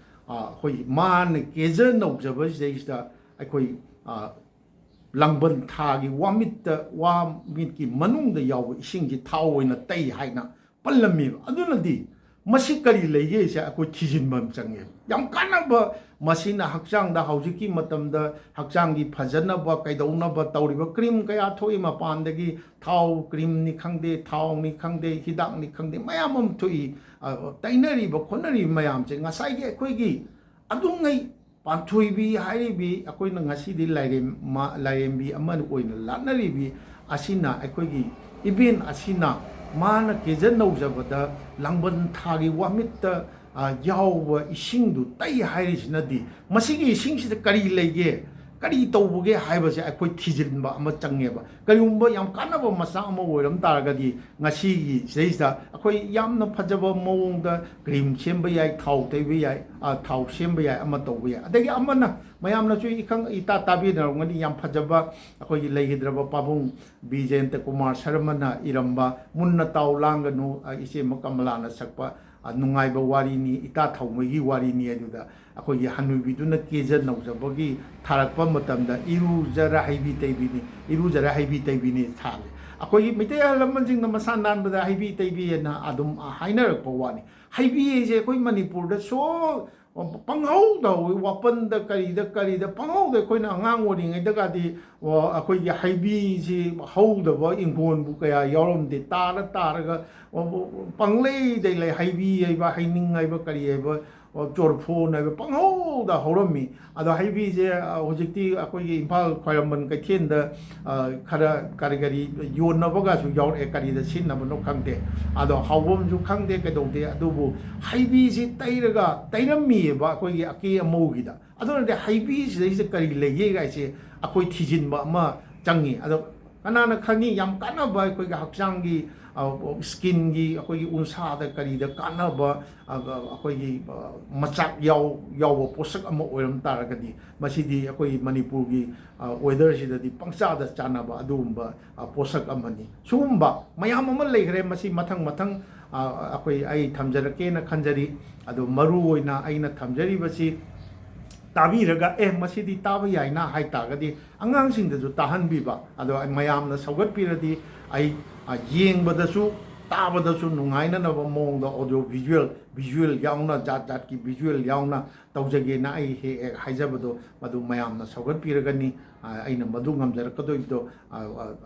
ꯑ, ꯑꯩꯈꯣꯏꯒꯤ ꯃꯥꯅ ꯀꯦꯖ ꯅꯧꯖꯕꯁꯤꯗꯩꯁꯤꯗ ꯑꯩꯈꯣꯏ, ꯑ, ꯂꯥꯡꯕꯟ ꯊꯥꯒꯤ ꯋꯥꯃꯤꯠꯇ, ꯋꯥꯃꯤꯠꯀꯤ ꯃꯅꯨꯡꯗ ꯌꯥꯎꯕ ꯏꯁꯤꯡꯁꯤ ꯊꯥꯎ ꯑꯣꯏꯅ ꯇꯩ ꯍꯥꯏꯅ ꯄꯜꯂꯝꯃꯦꯕ꯫ ꯑꯗꯨꯅꯗꯤ ꯃꯁꯤ ꯀꯔꯤ ꯂꯩꯒꯦꯁꯦ ꯑꯩꯈꯣꯏ ꯊꯤꯖꯤꯟꯕ ꯑꯃ ꯆꯪꯉꯦꯕ꯫ ꯌꯥꯝ ꯀꯥꯟꯅꯕ, ꯃꯁꯤꯅ ꯍꯛꯆꯥꯡꯗ ꯍꯧꯖꯤꯛꯀꯤ ꯃꯇꯝꯗ ꯍꯛꯆꯥꯡꯒꯤ ꯐꯖꯅꯕ ꯀꯩꯗꯧꯅꯕ ꯇꯧꯔꯤꯕ ꯀ꯭ꯔꯤꯝ ꯀꯌꯥ ꯊꯣꯛꯏ ꯃꯄꯥꯟꯗꯒꯤ, ꯊꯥꯎ ꯀ꯭ꯔꯤꯝꯅꯤ ꯈꯪꯗꯦ, ꯊꯥꯎꯅꯤ ꯈꯪꯗꯦ, ꯍꯤꯗꯥꯛꯅꯤ ꯈꯪꯗꯦ, ꯃꯌꯥꯝ ꯑꯃ ꯊꯣꯛꯏ꯫ ꯑ, ꯇꯩꯅꯔꯤꯕ ꯈꯣꯠꯅꯔꯤꯕ ꯃꯌꯥꯝꯁꯦ ꯉꯁꯥꯏꯒꯤ ꯑꯩꯈꯣꯏꯒꯤ ꯑꯗꯨꯉꯩ ꯄꯥꯟꯊꯣꯏꯕꯤ ꯍꯥꯏꯔꯤꯕꯤ ꯑꯩꯈꯣꯏꯅ ꯉꯁꯤꯗꯤ ꯂꯥꯏꯔꯦꯝ-, ꯃ-, ꯂꯥꯏꯔꯦꯝꯕꯤ ꯑꯃ ꯑꯣꯏꯅ ꯂꯥꯠꯅꯔꯤꯕꯤ ꯑꯁꯤꯅ, ꯑꯩꯈꯣꯏꯒꯤ ꯏꯕꯦꯟ ꯑꯁꯤꯅ ꯃꯥꯅ ꯀꯦꯖ ꯅꯧꯖꯕꯗ ꯂꯥꯡꯕꯟ ꯊꯥꯒꯤ ꯋꯥꯃꯤꯠꯇ, ꯑ, ꯌꯥꯎꯕ ꯏꯁꯤꯡꯗꯨ ꯇꯩ ꯍꯥꯏꯔꯤꯁꯤꯅꯗꯤ ꯃꯁꯤꯒꯤ ꯏꯁꯤꯡꯁꯤꯗ ꯀꯔꯤ ꯂꯩꯒꯦ, ꯀꯔꯤ ꯇꯧꯕꯒꯦ ꯍꯥꯏꯕꯁꯦ ꯑꯩꯈꯣꯏ ꯊꯤꯖꯤꯟꯕ ꯑꯃ ꯆꯪꯉꯦꯕ꯫ ꯀꯔꯤꯒꯨꯝꯕ ꯌꯥꯝ ꯀꯥꯟꯅꯕ ꯃꯆꯥꯛ ꯑꯃ ꯑꯣꯏꯔꯝ ꯇꯥꯔꯒꯗꯤ ꯉꯁꯤꯒꯤ ꯁꯤꯗꯩꯁꯤꯗ ꯑꯩꯈꯣꯏ ꯌꯥꯝꯅ ꯐꯖꯕ ꯃꯑꯣꯡꯗ ꯀ꯭ꯔꯤꯝ ꯁꯦꯝꯕ ꯌꯥꯏ, ꯊꯥꯎ ꯇꯩꯕ ꯌꯥꯏ, ꯑ, ꯊꯥꯎ ꯁꯦꯝꯕ ꯌꯥꯏ, ꯑꯃ ꯇꯧꯕ ꯌꯥꯏ꯫ ꯑꯗꯒꯤ ꯑꯃꯅ ꯃꯌꯥꯝꯅꯁꯨ ꯏꯈꯪ ꯏꯇꯥ ꯇꯥꯕꯤꯅꯔꯝꯒꯅꯤ, ꯌꯥꯝ ꯐꯖꯕ ꯑꯩꯈꯣꯏꯒꯤ ꯂꯩꯈꯤꯗ꯭ꯔꯕ ꯄꯥꯕꯨꯡ ꯕꯤꯖꯦꯟꯇ ꯀꯨꯃꯥꯔ ꯁꯔꯃꯅ ꯏꯔꯝꯕ ꯃꯨꯟꯅ ꯇꯥꯎ ꯂꯥꯡꯒꯅꯨ, ꯑ, ꯏꯆꯦꯃ ꯀꯃꯂꯥꯅ ꯁꯛꯄ, ꯑ, ꯅꯨꯡꯉꯥꯏꯕ ꯋꯥꯔꯤꯅꯤ, ꯏꯇꯥ ꯊꯥꯎꯃꯩꯒꯤ ꯋꯥꯔꯤꯅꯤ꯫ ꯑꯗꯨꯗ ꯑꯩꯈꯣꯏꯒꯤ ꯍꯅꯨꯕꯤꯗꯨꯅ ꯀꯦꯖ ꯅꯧꯖꯕꯒꯤ ꯊꯥꯔꯛꯄ ꯃꯇꯝꯗ ꯏꯔꯨꯖꯔ ꯍꯩꯕꯤ ꯇꯩꯕꯤꯅꯤ, ꯏꯔꯨꯖꯔ ꯍꯩꯕꯤ ꯇꯩꯕꯤꯅꯤ ꯊꯥꯔꯦ꯫ ꯑꯩꯈꯣꯏꯒꯤ ꯃꯩꯇꯩ ꯑꯍꯜ ꯂꯃꯟꯁꯤꯡꯅ ꯃꯁꯥ ꯅꯥꯟꯕꯗ ꯍꯩꯕꯤ ꯇꯩꯕꯤꯑꯅ ꯑꯗꯨꯝ ꯍꯥꯏꯅꯔꯛꯄ ꯋꯥꯅꯤ꯫ ꯍꯩꯕꯤ ꯍꯥꯏꯁꯦ ꯑꯩꯈꯣꯏ ꯃꯅꯤꯄꯨꯔꯗ ꯁꯣ ꯄꯪꯍꯧꯗ ꯍꯧꯋꯤ, ꯋꯥꯄꯟꯗ ꯀꯔꯤꯗ ꯀꯔꯤꯗ ꯄꯪꯍꯧꯗ꯫ ꯑꯩꯈꯣꯏꯅ ꯑꯉꯥꯡ ꯑꯣꯏꯔꯤꯉꯩꯗꯒꯗꯤ, ꯑꯣ, ꯑꯩꯈꯣꯏꯒꯤ ꯍꯩꯕꯤꯁꯤ ꯍꯧꯗꯕ ꯏꯪꯈꯣꯜꯕꯨ ꯀꯌꯥ ꯌꯥꯎꯔꯝꯗꯦ, ꯇꯥꯔ ꯇꯥꯔꯒ, ꯑꯣ, ꯄꯪꯂꯩꯗ ꯂꯩ꯫ ꯍꯩꯕꯤ ꯍꯥꯏꯕ, ꯍꯩꯅꯤꯡ ꯍꯥꯏꯕ, ꯀꯔꯤ ꯍꯥꯏꯕ, ꯑꯣ, ꯆꯣꯔꯐꯣꯟ ꯍꯥꯏꯕ ꯄꯪꯍꯧꯗ ꯍꯧꯔꯝꯃꯤ꯫ ꯑꯗꯣ ꯍꯩꯕꯤꯁꯦ, ꯑ, ꯍꯧꯖꯤꯛꯇꯤ ꯑꯩꯈꯣꯏꯒꯤ ꯏꯝꯐꯥꯜ ꯈ꯭ꯋꯥꯏꯔꯝꯕꯟ ꯀꯩꯊꯦꯜꯗ, ꯑ, ꯈꯔ ꯀꯔꯤ ꯀꯔꯤ ꯌꯣꯟꯅꯕꯒꯁꯨ ꯌꯥꯎꯔꯛꯑꯦ, ꯀꯔꯤꯗ ꯁꯤꯖꯤꯟꯅꯕꯅꯣ ꯈꯪꯗꯦ꯫ ꯑꯗꯣ ꯍꯥꯎꯐꯝꯁꯨ ꯈꯪꯗꯦ, ꯀꯩꯗꯧꯗꯦ꯫ ꯑꯗꯨꯕꯨ ꯍꯩꯕꯤꯁꯤ ꯇꯩꯔꯒ, ꯇꯩꯔꯝꯃꯤꯑꯕ ꯑꯩꯈꯣꯏꯒꯤ ꯑꯀꯦ ꯑꯃꯧꯒꯤꯗ꯫ ꯑꯗꯨꯅꯗꯤ ꯍꯩꯕꯤꯁꯤꯗꯩꯁꯤꯗ ꯀꯔꯤ ꯂꯩꯒꯦ ꯀꯥꯏꯁꯦ ꯑꯩꯈꯣꯏ ꯊꯤꯖꯤꯟꯕ ꯑꯃ ꯆꯪꯉꯤ꯫ ꯑꯗꯣ ꯀꯅꯥꯅ ꯈꯪꯉꯤ, ꯌꯥꯝ ꯀꯥꯟꯅꯕ ꯑꯩꯈꯣꯏꯒꯤ ꯍꯛꯆꯥꯡꯒꯤ, ꯑ, skinꯒꯤ, ꯑꯩꯈꯣꯏꯒꯤ ꯎꯟꯁꯥꯗ ꯀꯔꯤꯗ ꯀꯥꯟꯅꯕ, ꯑ, ꯑꯩꯈꯣꯏꯒꯤ, ꯑ, ꯃꯆꯥꯛ ꯌꯥꯎ-, ꯌꯥꯎꯕ ꯄꯣꯠꯁꯛ ꯑꯃ ꯑꯣꯏꯔꯝ ꯇꯥꯔꯒꯗꯤ, ꯃꯁꯤꯗꯤ ꯑꯩꯈꯣꯏ ꯃꯅꯤꯄꯨꯔꯒꯤ, ꯑ, weatherꯁꯤꯗꯗꯤ ꯄꯪꯆꯥꯗ ꯆꯥꯟꯅꯕ ꯑꯗꯨꯒꯨꯝꯕ, ꯑ, ꯄꯣꯠꯁꯛ ꯑꯃꯅꯤ꯫ ꯁꯤꯒꯨꯝꯕ ꯃꯌꯥꯝ ꯑꯃ ꯂꯩꯈ꯭ꯔꯦ꯫ ꯃꯁꯤ ꯃꯊꯪ ꯃꯊꯪ, ꯑ, ꯑꯩꯈꯣꯏ, ꯑꯩ ꯊꯝꯖꯔꯛꯀꯦꯅ ꯈꯟꯖꯔꯤ꯫ ꯑꯗꯣ ꯃꯔꯨ ꯑꯣꯏꯅ ꯑꯩꯅ ꯊꯝꯖꯔꯤꯕꯁꯤ ꯇꯥꯕꯤꯔꯒ, "ꯑꯦ, ꯃꯁꯤꯗꯤ ꯇꯥꯕ ꯌꯥꯏꯅ" ꯍꯥꯏ ꯇꯥꯔꯒꯗꯤ, ꯑꯉꯥꯡꯁꯤꯡꯗꯁꯨ ꯇꯥꯍꯟꯕꯤꯕ, ꯑꯗꯣ ꯃꯌꯥꯝꯅ ꯁꯧꯒꯠꯄꯤꯔꯗꯤ ꯑꯩ, ꯑ, ꯌꯦꯡꯕꯗꯁꯨ ꯇꯥꯕꯗꯁꯨ ꯅꯨꯡꯉꯥꯏꯅꯅꯕ ꯃꯑꯣꯡꯗ audio visual, visual ꯌꯥꯎꯅ, ꯖꯥꯠ ꯖꯥꯠꯀꯤ visual ꯌꯥꯎꯅ ꯇꯧꯖꯒꯦꯅ ꯑꯩ ꯍꯦꯛ ꯍꯦꯛ ꯍꯥꯏꯖꯕꯗꯣ, ꯃꯗꯨ ꯃꯌꯥꯝꯅ ꯁꯧꯒꯠꯄꯤꯔꯒꯅꯤ꯫ ꯑ, ꯑꯩꯅ ꯃꯗꯨ ꯉꯝꯖꯔꯛꯀꯗꯣꯏꯕꯗꯣ, ꯑ,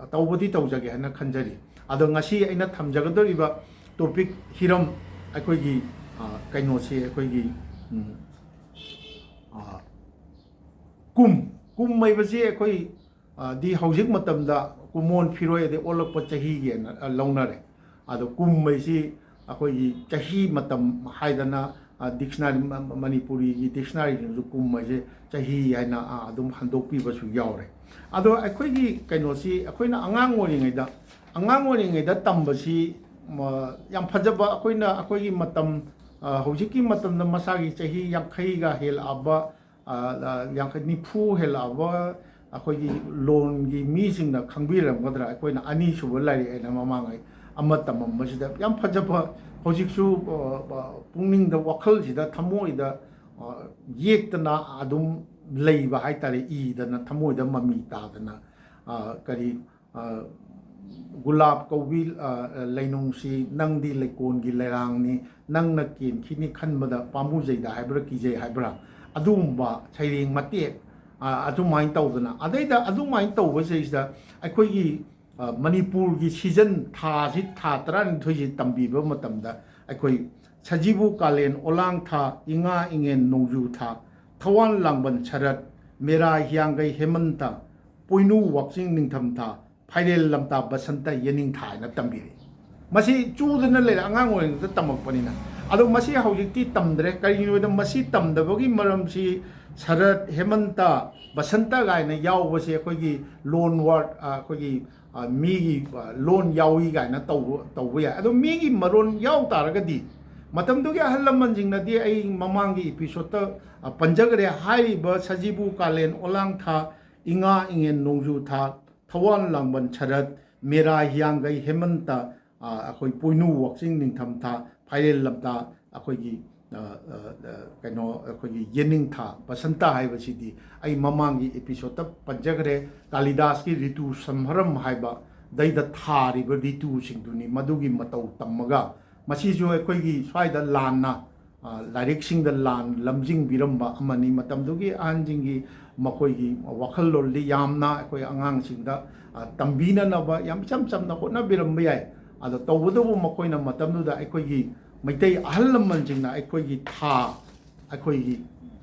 ꯑ, ꯇꯧꯕꯗꯤ ꯇꯧꯖꯒꯦ ꯍꯥꯏꯅ ꯈꯟꯖꯔꯤ꯫ ꯑꯗꯣ ꯉꯁꯤ ꯑꯩꯅ ꯊꯝꯖꯒꯗꯧꯔꯤꯕ topic, ꯍꯤꯔꯝ, ꯑꯩꯈꯣꯏꯒꯤ, ꯑ, ꯀꯩꯅꯣꯁꯤ ꯑꯩꯈꯣꯏꯒꯤ, ꯎꯝ, ꯑ, ꯀꯨꯝ, ꯀꯨꯝ ꯍꯥꯏꯕꯁꯤ ꯑꯩꯈꯣꯏ, ꯑ, ꯗꯤ ꯍꯧꯖꯤꯛ ꯃꯇꯝꯗ ꯀꯨꯝꯑꯣꯟ ꯐꯤꯔꯣꯏ ꯑꯗꯩ ꯑꯣꯜꯂꯛꯄ ꯆꯍꯤꯒꯤ ꯑꯅ, ꯑ, ꯂꯧꯅꯔꯦ꯫ ꯑꯗꯣ ꯀꯨꯝ ꯍꯥꯏꯁꯤ ꯑꯩꯈꯣꯏꯒꯤ ꯆꯍꯤ ꯃꯇꯝ ꯍꯥꯏꯗꯅ, ꯑ, dictionary, ꯃ-, ꯃꯅꯤꯄꯨꯔꯤꯒꯤ dictionaryꯁꯤꯡꯁꯨ ꯀꯨꯝ ꯍꯥꯏꯁꯦ ꯆꯍꯤ ꯍꯥꯏꯅ, ꯑ, ꯑꯗꯨꯝ ꯍꯟꯗꯣꯛꯄꯤꯕꯁꯨ ꯌꯥꯎꯔꯦ꯫ ꯑꯗꯣ ꯑꯩꯈꯣꯏꯒꯤ ꯀꯩꯅꯣꯁꯤ ꯑꯩꯈꯣꯏꯅ ꯑꯉꯥꯡ ꯑꯣꯏꯔꯤꯉꯩꯗ, ꯑꯉꯥꯡ ꯑꯣꯏꯔꯤꯉꯩꯗ ꯇꯝꯕꯁꯤ, ꯃ-, ꯌꯥꯝ ꯐꯖꯕ, ꯑꯩꯈꯣꯏꯅ ꯑꯩꯈꯣꯏꯒꯤ ꯃꯇꯝ, ꯑ, ꯍꯧꯖꯤꯛꯀꯤ ꯃꯇꯝꯗ ꯃꯁꯥꯒꯤ ꯆꯍꯤ ꯌꯥꯡꯈꯩꯒ ꯍꯦꯜꯂꯛꯑꯕ, ꯑ, ꯑ, ꯌꯥꯡꯈꯩ, ꯅꯤꯐꯨ ꯍꯦꯜꯂꯛꯑꯕ ꯑꯩꯈꯣꯏꯒꯤ ꯂꯣꯟꯒꯤ ꯃꯤꯁꯤꯡꯅ ꯈꯪꯕꯤꯔꯝꯒꯗ꯭ꯔꯥ, ꯑꯩꯈꯣꯏꯅ ꯑꯅꯤꯁꯨꯕ ꯂꯥꯏꯔꯤꯛ ꯍꯥꯏꯅ ꯃꯃꯥꯡꯉꯩ ꯑꯃ ꯇꯝꯃꯝꯕꯁꯤꯗ ꯌꯥꯝ ꯐꯖꯕ, ꯍꯧꯖꯤꯛꯁꯨ, ꯑ, ꯑ, ꯄꯨꯛꯅꯤꯡꯗ, ꯋꯥꯈꯜꯁꯤꯗ, ꯊꯃꯣꯏꯗ, ꯑ, ꯌꯦꯛꯇꯅ ꯑꯗꯨꯝ ꯂꯩꯕ ꯍꯥꯏꯇꯥꯔꯦ, ꯏꯗꯅ, ꯊꯃꯣꯏꯗ ꯃꯃꯤ ꯇꯥꯗꯅ, ꯑ, ꯀꯔꯤ, ꯑ, "ꯒꯨꯂꯥꯞ ꯀꯧꯕꯤ, ꯑ, ꯂꯩꯅꯨꯡꯁꯤ, ꯅꯪꯗꯤ ꯂꯩꯀꯣꯟꯒꯤ ꯂꯩꯔꯥꯡꯅꯤ, ꯅꯪꯅ ꯀꯦꯟꯈꯤꯅꯤ ꯈꯟꯕꯗ ꯄꯥꯝꯃꯨꯖꯩꯗ" ꯍꯥꯏꯕ꯭ꯔꯥ, ꯀꯤꯖꯩ ꯍꯥꯏꯕ꯭ꯔꯥ, ꯑꯗꯨꯒꯨꯝꯕ ꯁꯩꯔꯦꯡ ꯃꯇꯦꯛ, ꯑ, ꯑꯗꯨꯃꯥꯏꯅ ꯇꯧꯗꯅ, ꯑꯗꯩꯗ ꯑꯗꯨꯃꯥꯏꯅ ꯇꯧꯕꯁꯤꯗꯩꯁꯤꯗ ꯑꯩꯈꯣꯏꯒꯤ, ꯑ, ꯃꯅꯤꯄꯨꯔꯒꯤ season, ꯊꯥꯁꯤ, ꯊꯥ ꯇꯔꯥꯅꯤꯊꯣꯏꯁꯤ ꯇꯝꯕꯤꯕ ꯃꯇꯝꯗ, ꯑꯩꯈꯣꯏ ꯁꯖꯤꯕꯨ ꯀꯥꯂꯦꯟ, ꯑꯣꯂꯥꯡ ꯊꯥ, ꯏꯉꯥ ꯏꯉꯦꯟ ꯅꯣꯡꯖꯨ ꯊꯥ, ꯊꯋꯥꯟ ꯂꯥꯡꯕꯟ ꯁꯔꯠ, ꯃꯦꯔꯥ ꯍꯤꯌꯥꯡꯒꯩ ꯍꯦꯃꯟꯇ, ꯄꯣꯏꯅꯨ ꯋꯥꯛꯆꯤꯡ ꯅꯤꯡꯊꯝꯊꯥ, ꯐꯥꯏꯔꯦꯜ ꯂꯝꯇꯥ ꯕꯁꯟꯇ ꯌꯦꯅꯤꯡꯊꯥ ꯍꯥꯏꯅ ꯇꯝꯕꯤꯔꯤ꯫ ꯃꯁꯤ ꯆꯨꯗꯅ ꯂꯩꯔꯦ, ꯑꯉꯥꯡ ꯑꯣꯏꯔꯤꯉꯩꯗ ꯇꯝꯃꯛꯄꯅꯤꯅ꯫ ꯑꯗꯣ ꯃꯁꯤ ꯍꯧꯖꯤꯛꯇꯤ ꯇꯝꯗ꯭ꯔꯦ꯫ ꯀꯔꯤꯒꯤꯅꯣꯗ ꯃꯁꯤ ꯇꯝꯗꯕꯒꯤ ꯃꯔꯝꯁꯤ ꯁꯔꯠ, ꯍꯦꯃꯟꯇ, ꯕꯁꯟꯇ ꯀꯥꯏꯅ ꯌꯥꯎꯕꯁꯦ ꯑꯩꯈꯣꯏꯒꯤ ꯂꯣꯟ ꯋꯥꯔꯗ, ꯑꯩꯈꯣꯏꯒꯤ ꯃꯤꯒꯤ ꯂꯣꯟ ꯌꯥꯎꯏ ꯀꯥꯏꯅ ꯇꯧꯕ ꯇꯧꯕ ꯌꯥꯏ꯫ ꯑꯗꯣ ꯃꯤꯒꯤ ꯃꯔꯣꯟ ꯌꯥꯎ ꯇꯥꯔꯒꯗꯤ, ꯃꯇꯝꯗꯨꯒꯤ ꯑꯍꯜ ꯂꯃꯟꯁꯤꯡꯅꯗꯤ, ꯑꯩ ꯃꯃꯥꯡꯒꯤ ꯏꯄꯤꯁꯣꯠꯇ ꯄꯟꯖꯈ꯭ꯔꯦ, ꯍꯥꯏꯔꯤꯕ ꯁꯖꯤꯕꯨ, ꯀꯥꯂꯦꯟ, ꯑꯣꯂꯥꯡ ꯊꯥ, ꯏꯉꯥ ꯏꯉꯦꯟ, ꯅꯣꯡꯖꯨ ꯊꯥ, ꯊꯋꯥꯟ ꯂꯥꯡꯕꯟ, ꯁꯔꯠ, ꯃꯦꯔꯥ ꯍꯤꯌꯥꯡꯒꯩ, ꯍꯦꯃꯟꯇ, ꯑꯩꯈꯣꯏ ꯄꯣꯏꯅꯨ, ꯋꯥꯛꯆꯤꯡ ꯅꯤꯡꯊꯝꯊꯥ, ꯐꯥꯏꯔꯦꯟ ꯂꯝꯇꯥ, ꯑꯩꯈꯣꯏꯒꯤ ꯀꯩꯅꯣ, ꯑꯩꯈꯣꯏꯒꯤ ꯌꯦꯅꯤꯡꯊꯥ, ꯕꯁꯟꯇ ꯍꯥꯏꯕꯁꯤꯗꯤ ꯑꯩ ꯃꯃꯥꯡꯒꯤ ꯏꯄꯤꯁꯣꯠꯇ ꯄꯟꯖꯈ꯭ꯔꯦ꯫ ꯀꯥꯂꯤꯗꯥꯁꯀꯤ ꯔꯤꯇꯨ ꯁꯝꯍꯔꯝ ꯍꯥꯏꯕ ꯗꯩꯗ ꯊꯥꯔꯤꯕ ꯔꯤꯇꯨꯁꯤꯡꯗꯨꯅꯤ꯫ ꯃꯗꯨꯒꯤ ꯃꯇꯧ ꯇꯝꯃꯒ, ꯃꯁꯤꯁꯨ ꯑꯩꯈꯣꯏꯒꯤ ꯁ꯭ꯋꯥꯏꯗ ꯂꯥꯟꯅ, ꯂꯥꯏꯔꯤꯛꯁꯤꯡꯗ ꯂꯥꯟ ꯂꯝꯖꯤꯡꯕꯤꯔꯝꯕ ꯑꯃꯅꯤ꯫ ꯃꯇꯝꯗꯨꯒꯤ ꯑꯍꯟꯁꯤꯡꯒꯤ ꯃꯈꯣꯏꯒꯤ ꯋꯥꯈꯜꯂꯣꯟꯗꯤ ꯌꯥꯝꯅ ꯑꯩꯈꯣꯏ ꯑꯉꯥꯡꯁꯤꯡꯗ ꯇꯝꯕꯤꯅꯅꯕ ꯌꯥꯝ ꯏꯆꯝ ꯆꯝꯅ ꯍꯣꯠꯅꯕꯤꯔꯝꯕ ꯌꯥꯏ꯫ ꯑꯗꯣ ꯇꯧꯕꯇꯕꯨ ꯃꯈꯣꯏꯅ ꯃꯇꯝꯗꯨꯗ ꯑꯩꯈꯣꯏꯒꯤ ꯃꯩꯇꯩ ꯑꯍꯜ ꯂꯃꯟꯁꯤꯡꯅ ꯑꯩꯈꯣꯏꯒꯤ ꯊꯥ, ꯑꯩꯈꯣꯏꯒꯤ,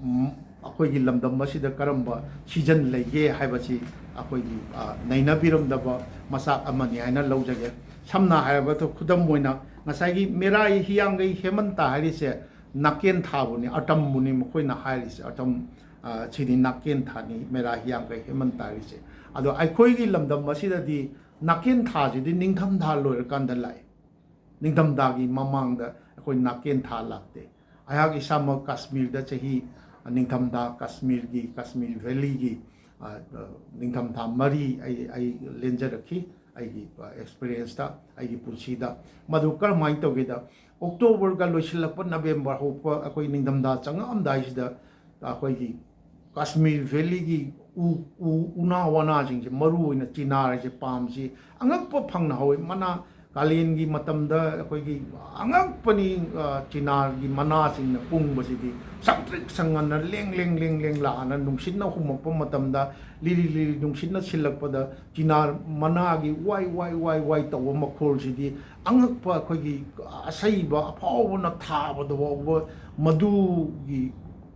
ꯎꯝ, ꯑꯩꯈꯣꯏꯒꯤ ꯂꯝꯗꯝ ꯑꯁꯤꯗ ꯀꯔꯝꯕ ꯁꯤꯖꯟ ꯂꯩꯒꯦ ꯍꯥꯏꯕꯁꯤ ꯑꯩꯈꯣꯏꯒꯤ, ꯑ, ꯅꯩꯅꯕꯤꯔꯝꯗꯕ ꯃꯆꯥꯛ ꯑꯃꯅꯤ ꯍꯥꯏꯅ ꯂꯧꯖꯒꯦ꯫ ꯁꯝꯅ ꯍꯥꯏꯔꯕꯗ, ꯈꯨꯗꯝ ꯑꯣꯏꯅ, ꯉꯁꯥꯏꯒꯤ ꯃꯦꯔꯥꯏ ꯍꯤꯌꯥꯡꯒꯩ ꯍꯦꯃꯟꯇ ꯍꯥꯏꯔꯤꯁꯦ ꯅꯥꯀꯦꯟ ꯊꯥꯕꯨꯅꯤ, ꯑꯇꯝꯕꯨꯅꯤ ꯃꯈꯣꯏꯅ ꯍꯥꯏꯔꯤꯁꯦ꯫ ꯑꯇꯝ, ꯑ, ꯁꯤꯗꯤ ꯅꯥꯀꯦꯟ ꯊꯥꯅꯤ, ꯃꯦꯔꯥ ꯍꯤꯌꯥꯡꯒꯩ ꯍꯦꯃꯟꯇ ꯍꯥꯏꯔꯤꯁꯦ꯫ ꯑꯗꯣ ꯑꯩꯈꯣꯏꯒꯤ ꯂꯝꯗꯝ ꯑꯁꯤꯗꯗꯤ ꯅꯥꯀꯦꯟ ꯊꯥꯁꯤꯗꯤ ꯅꯤꯡꯊꯝꯊꯥ ꯂꯣꯏꯔꯀꯥꯟꯗ ꯂꯥꯛꯏ꯫ ꯅꯤꯡꯊꯝꯊꯥꯒꯤ ꯃꯃꯥꯡꯗ ꯑꯩꯈꯣꯏ ꯅꯥꯀꯦꯟ ꯊꯥ ꯂꯥꯛꯇꯦ꯫ ꯑꯩꯍꯥꯛ ꯏꯁꯥꯃꯛ ꯀꯥꯁꯃꯤꯔꯗ ꯆꯍꯤ, ꯅꯤꯡꯊꯝꯊꯥ, ꯀꯥꯁꯃꯤꯔꯒꯤ, ꯀꯥꯁꯃꯤꯔ ꯚꯦꯂꯤꯒꯤ, ꯑ, ꯑ, ꯅꯤꯡꯊꯝꯊꯥ ꯃꯔꯤ ꯑꯩ, ꯑꯩ ꯂꯦꯟꯖꯔꯛꯈꯤ, ꯑꯩꯒꯤ, ꯑ, ꯑꯦꯛꯁꯄꯤꯔꯤꯌꯦꯟꯁꯇ, ꯑꯩꯒꯤ ꯄꯨꯟꯁꯤꯗ꯫ ꯃꯗꯨ ꯀꯔꯝꯍꯥꯏꯅ ꯇꯧꯒꯦꯗ, ꯑꯣꯛꯇꯣꯕꯔꯒ ꯂꯣꯏꯁꯤꯜꯂꯛꯄ, ꯅꯕꯦꯝꯕꯔ ꯍꯧꯔꯛꯄ, ꯑꯩꯈꯣꯏ ꯅꯤꯡꯊꯝꯊꯥ ꯆꯪꯉꯛꯑꯝꯗꯥꯏꯁꯤꯗ ꯑꯩꯈꯣꯏꯒꯤ ꯀꯥꯁꯃꯤꯔ ꯚꯦꯂꯤꯒꯤ ꯎ, ꯎ, ꯎꯅꯥ ꯋꯥꯅꯥꯁꯤꯡꯁꯦ, ꯃꯔꯨ ꯑꯣꯏꯅ ꯆꯤꯅꯥꯔꯁꯦ, ꯄꯥꯝꯁꯤ ꯑꯉꯛꯄ ꯐꯪꯅ ꯍꯧꯋꯤ꯫ ꯃꯅꯥ, ꯀꯥꯂꯦꯟꯒꯤ ꯃꯇꯝꯗ ꯑꯩꯈꯣꯏꯒꯤ ꯑꯉꯛꯄꯅꯤ, ꯑ, ꯆꯤꯅꯥꯔꯒꯤ ꯃꯅꯥꯁꯤꯡꯅ ꯀꯨꯡꯕꯁꯤꯗꯤ ꯁꯪꯇ꯭ꯔꯤꯛ ꯁꯪꯉꯅ ꯂꯦꯡ ꯂꯦꯡ ꯂꯦꯡ ꯂꯦꯡ ꯂꯥꯛꯑꯅ ꯅꯨꯡꯁꯤꯠꯅ ꯍꯨꯝꯃꯛꯄ ꯃꯇꯝꯗ, ꯂꯤꯔꯤ ꯂꯤꯔꯤ ꯅꯨꯡꯁꯤꯠꯅ ꯁꯤꯜꯂꯛꯄꯗ, ꯆꯤꯅꯥꯔ ꯃꯅꯥꯒꯤ ꯋꯥꯏ ꯋꯥꯏ ꯋꯥꯏ ꯋꯥꯏ ꯇꯧꯕ ꯃꯈꯣꯜꯁꯤꯗꯤ ꯑꯉꯛꯄ, ꯑꯩꯈꯣꯏꯒꯤ ꯑꯁꯩꯕ ꯑꯐꯥꯎꯕꯅ ꯊꯥꯕꯗ ꯐꯥꯎꯕ ꯃꯗꯨꯒꯤ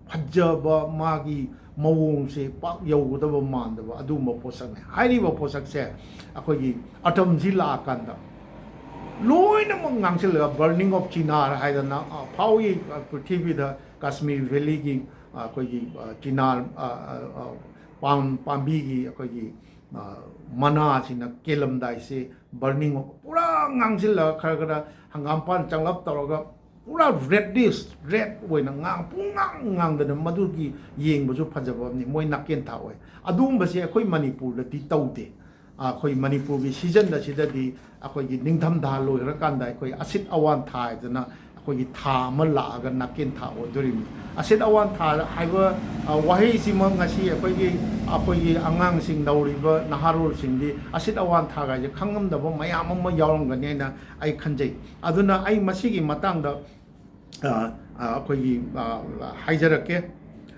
ꯐꯖꯕ, ꯃꯥꯒꯤ ꯃꯑꯣꯡꯁꯦ ꯄꯥꯛ ꯌꯧꯒꯗꯕ ꯃꯥꯟꯗꯕ ꯑꯗꯨꯒꯨꯝꯕ ꯄꯣꯠꯁꯛꯅꯤ꯫ ꯍꯥꯏꯔꯤꯕ ꯄꯣꯠꯁꯛꯁꯦ ꯑꯩꯈꯣꯏꯒꯤ ꯑꯇꯝꯁꯤ ꯂꯥꯛꯑꯀꯥꯟꯗ, ꯂꯣꯏꯅꯃꯛ ꯉꯥꯡꯁꯤꯜꯂꯒ, burning of chinar ꯍꯥꯏꯗꯅ, ꯑ, ꯐꯥꯎꯏ, ꯑ, ꯄ꯭ꯔꯤꯊꯤꯕꯤꯗ ꯀꯥꯁꯃꯤꯔ ꯚꯦꯂꯤꯒꯤ, ꯑ, ꯑꯩꯈꯣꯏꯒꯤ, ꯑ, ꯆꯤꯅꯥꯔ, ꯑ, ꯑ, ꯑ, ꯄꯥꯝ-, ꯄꯥꯝꯕꯤꯒꯤ ꯑꯩꯈꯣꯏꯒꯤ, ꯑ, ꯃꯅꯥꯁꯤꯅ ꯀꯦꯜꯂꯝꯗꯥꯏꯁꯦ burning of, ꯄꯨꯔꯥ ꯉꯥꯡꯁꯤꯜꯂꯒ, ꯈꯔ ꯈꯔ ꯍꯪꯒꯥꯝꯄꯥꯟ ꯆꯪꯂꯞ ꯇꯧꯔꯒ, ꯄꯨꯔꯥ reddish, red ꯑꯣꯏꯅ ꯉꯥꯡ-, ꯄꯨꯡꯉꯥꯡ ꯉꯥꯡꯗꯅ, ꯃꯗꯨꯒꯤ ꯌꯦꯡꯕꯁꯨ ꯐꯖꯕ ꯑꯃꯅꯤ꯫ ꯃꯣꯏ ꯅꯥꯀꯦꯟ ꯊꯥ ꯑꯣꯏ꯫ ꯑꯗꯨꯒꯨꯝꯕꯁꯦ ꯑꯩꯈꯣꯏ ꯃꯅꯤꯄꯨꯔꯗꯗꯤ ꯇꯧꯗꯦ꯫ ꯑꯩꯈꯣꯏ ꯃꯅꯤꯄꯨꯔꯒꯤ season ꯑꯁꯤꯗꯗꯤ ꯑꯩꯈꯣꯏꯒꯤ ꯅꯤꯡꯊꯝꯊꯥ ꯂꯣꯏꯈ꯭ꯔꯀꯥꯟꯗ ꯑꯩꯈꯣꯏ ꯑꯁꯤꯠ ꯑꯋꯥꯟ ꯊꯥ ꯍꯥꯏꯗꯅ ꯑꯩꯈꯣꯏꯒꯤ ꯊꯥ ꯑꯃ ꯂꯥꯛꯑꯒ ꯅꯥꯀꯦꯟ ꯊꯥ ꯑꯣꯏꯗꯣꯔꯤꯕꯅꯤ꯫ ꯑꯁꯤꯠ ꯑꯋꯥꯟ ꯊꯥ ꯍꯥꯏꯕ, ꯑ, ꯋꯥꯍꯩꯁꯤꯃꯛ ꯉꯁꯤ ꯑꯩꯈꯣꯏꯒꯤ, ꯑꯩꯈꯣꯏꯒꯤ ꯑꯉꯥꯡꯁꯤꯡ, ꯅꯧꯔꯤꯕ ꯅꯍꯥꯔꯣꯜꯁꯤꯡꯗꯤ ꯑꯁꯤꯠ ꯑꯋꯥꯟ ꯊꯥꯒꯥꯏꯁꯦ ꯈꯪꯉꯝꯗꯕ ꯃꯌꯥꯝ ꯑꯃ ꯌꯥꯎꯔꯝꯒꯅꯤ ꯍꯥꯏꯅ ꯑꯩ ꯈꯟꯖꯩ꯫ ꯑꯗꯨꯅ ꯑꯩ ꯃꯁꯤꯒꯤ ꯃꯇꯥꯡꯗ, ꯑ, ꯑ, ꯑꯩꯈꯣꯏꯒꯤ, ꯑ, ꯍꯥꯏꯖꯔꯛꯀꯦ꯫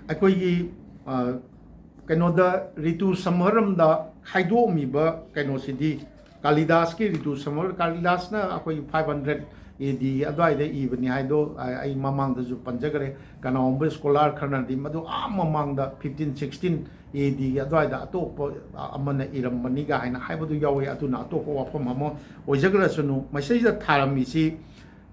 ꯑꯩꯈꯣꯏꯒꯤ, ꯑ, ꯀꯩꯅꯣꯗ, ꯔꯤꯇꯨ ꯁꯝꯍꯔꯝꯗ ꯈꯥꯏꯗꯣꯛꯑꯝꯃꯤꯕ ꯀꯩꯅꯣꯁꯤꯗꯤ, ꯀꯥꯂꯤꯗꯥꯁꯀꯤ ꯔꯤꯇꯨ ꯁꯝꯍꯔ, ꯀꯥꯂꯤꯗꯥꯁꯅ ꯑꯩꯈꯣꯏꯒꯤ five hundred A D ꯑꯗꯨꯋꯥꯏꯗ ꯏꯕꯅꯤ ꯍꯥꯏꯗꯣ ꯑ-, ꯑꯩ ꯃꯃꯥꯡꯗꯁꯨ ꯄꯟꯖꯈ꯭ꯔꯦ꯫ ꯀꯅꯥꯒꯨꯝꯕ scholar ꯈꯔꯅꯗꯤ ꯃꯗꯨ ꯑꯥ ꯃꯃꯥꯡꯗ fifteen sixteen A D ꯑꯗꯨꯋꯥꯏꯗ ꯑꯇꯣꯞꯄ, ꯑ, ꯑꯃꯅ ꯏꯔꯝꯕꯅꯤꯒ ꯍꯥꯏꯅ ꯍꯥꯏꯕꯗꯨ ꯌꯥꯎꯋꯤ꯫ ꯑꯗꯨꯅ ꯑꯇꯣꯞꯄ ꯋꯥꯐꯝ ꯑꯃ ꯑꯣꯏꯖꯈ꯭ꯔꯁꯅꯨ꯫ ꯃꯁꯤꯗ ꯊꯥꯔꯝꯃꯤꯁꯤ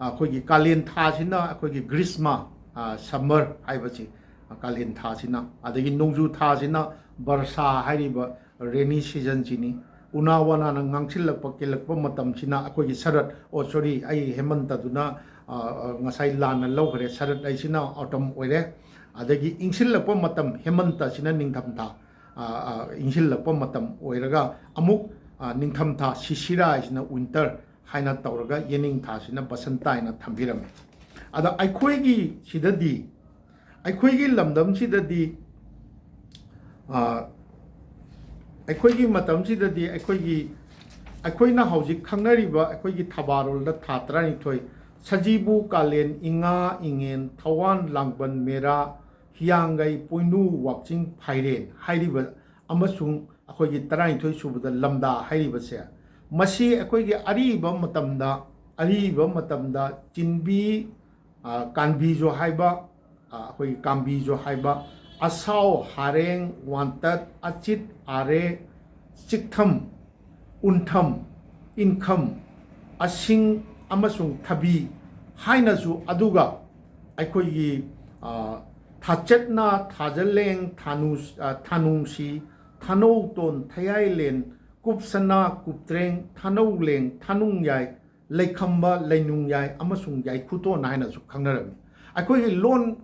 ꯑꯩꯈꯣꯏꯒꯤ ꯀꯥꯂꯦꯟ ꯊꯥꯁꯤꯅ ꯑꯩꯈꯣꯏꯒꯤ ꯒ꯭ꯔꯤꯁꯃ, ꯑ, summer ꯍꯥꯏꯕꯁꯤ, ꯑ, ꯀꯥꯂꯦꯟ ꯊꯥꯁꯤꯅ, ꯑꯗꯒꯤ ꯅꯣꯡꯖꯨ ꯊꯥꯁꯤꯅ ꯕꯔꯁꯥ ꯍꯥꯏꯔꯤꯕ rainy seasonꯁꯤꯅꯤ꯫ ꯎꯅꯥ ꯋꯥꯅꯥꯅ ꯉꯥꯡꯁꯤꯜꯂꯛꯄ ꯀꯦꯜꯂꯛꯄ ꯃꯇꯝꯁꯤꯅ ꯑꯩꯈꯣꯏꯒꯤ ꯁꯔꯠ, ꯑꯣ, sorry, ꯑꯩ ꯍꯦꯃꯟꯇꯗꯨꯅ, ꯑ, ꯑ, ꯉꯁꯥꯏ ꯂꯥꯟꯅ ꯂꯧꯈ꯭ꯔꯦ꯫ ꯁꯔꯠ ꯍꯥꯏꯁꯤꯅ autumn ꯑꯣꯏꯔꯦ꯫ ꯑꯗꯒꯤ ꯏꯪꯁꯤꯜꯂꯛꯄ ꯃꯇꯝ ꯍꯦꯃꯟꯇꯁꯤꯅ ꯅꯤꯡꯊꯝꯊꯥ, ꯑ, ꯑ, ꯏꯪꯁꯤꯜꯂꯛꯄ ꯃꯇꯝ ꯑꯣꯏꯔꯒ ꯑꯃꯨꯛ, ꯑ, ꯅꯤꯡꯊꯝꯊꯥ ꯁꯤꯁꯤꯔꯥ ꯍꯥꯏꯁꯤꯅ winter ꯍꯥꯏꯅ ꯇꯧꯔꯒ ꯌꯦꯅꯤꯡꯊꯥꯁꯤꯅ ꯕꯁꯟꯇ ꯍꯥꯏꯅ ꯊꯝꯕꯤꯔꯝꯃꯤ꯫ ꯑꯗ ꯑꯩꯈꯣꯏꯒꯤ ꯁꯤꯗꯗꯤ, ꯑꯩꯈꯣꯏꯒꯤ ꯂꯝꯗꯝꯁꯤꯗꯗꯤ, ꯑ, ꯑꯩꯈꯣꯏꯒꯤ ꯃꯇꯝꯁꯤꯗꯗꯤ ꯑꯩꯈꯣꯏꯒꯤ, ꯑꯩꯈꯣꯏꯅ ꯍꯧꯖꯤꯛ ꯈꯪꯅꯔꯤꯕ ꯑꯩꯈꯣꯏꯒꯤ ꯊꯕꯥꯔꯣꯜꯗ ꯊꯥ ꯇꯔꯥꯅꯤꯊꯣꯏ, ꯁꯖꯤꯕꯨ, ꯀꯥꯂꯦꯟ, ꯏꯉꯥ, ꯏꯉꯦꯟ, ꯊꯧꯋꯥꯟ, ꯂꯥꯡꯕꯟ, ꯃꯦꯔꯥ, ꯍꯤꯌꯥꯡꯒꯩ, ꯄꯣꯏꯅꯨ, ꯋꯥꯛꯆꯤꯡ, ꯐꯥꯏꯔꯦꯟ ꯍꯥꯏꯔꯤꯕ ꯑꯃꯁꯨꯡ ꯑꯩꯈꯣꯏꯒꯤ ꯇꯔꯥꯅꯤꯊꯣꯏ ꯁꯨꯕꯗ ꯂꯝꯗꯥ ꯍꯥꯏꯔꯤꯕꯁꯦ, ꯃꯁꯤ ꯑꯩꯈꯣꯏꯒꯤ ꯑꯔꯤꯕ ꯃꯇꯝꯗ, ꯑꯔꯤꯕ ꯃꯇꯝꯗ ꯆꯤꯟꯕꯤ, ꯑ, ꯀꯥꯟꯕꯤꯁꯨ ꯍꯥꯏꯕ, ꯑ, ꯑꯩꯈꯣꯏꯒꯤ ꯀꯥꯝꯕꯤꯁꯨ ꯍꯥꯏꯕ, ꯑꯁꯥꯎ, ꯍꯥꯔꯦꯡ, ꯋꯥꯟꯇꯠ, ꯑꯆꯤꯠ, ꯑꯥꯔꯦ, ꯆꯤꯛꯊꯝ, ꯎꯟꯊꯝ, ꯏꯟꯈꯝ, ꯑꯁꯤꯡ ꯑꯃꯁꯨꯡ ꯊꯕꯤ ꯍꯥꯏꯅꯁꯨ, ꯑꯗꯨꯒ ꯑꯩꯈꯣꯏꯒꯤ, ꯑ, ꯊꯥꯆꯠꯅ, ꯊꯥꯖꯂꯦꯡ, ꯊꯥꯅꯨ-, ꯑ, ꯊꯥꯅꯨꯡꯁꯤ, ꯊꯥꯅꯧꯇꯣꯟ, ꯊꯌꯥꯏꯂꯦꯟ, ꯀꯨꯞꯁꯅꯥ, ꯀꯨꯞꯇ꯭ꯔꯦꯡ, ꯊꯥꯅꯧꯂꯦꯡ, ꯊꯥꯅꯨꯡꯌꯥꯏ, ꯂꯩꯈꯝꯕ, ꯂꯩꯅꯨꯡꯌꯥꯏ ꯑꯃꯁꯨꯡ ꯌꯥꯏꯈꯨꯇꯣꯟ ꯍꯥꯏꯅꯁꯨ ꯈꯪꯅꯔꯝꯃꯤ꯫ ꯑꯩꯈꯣꯏꯒꯤ ꯂꯣꯟ,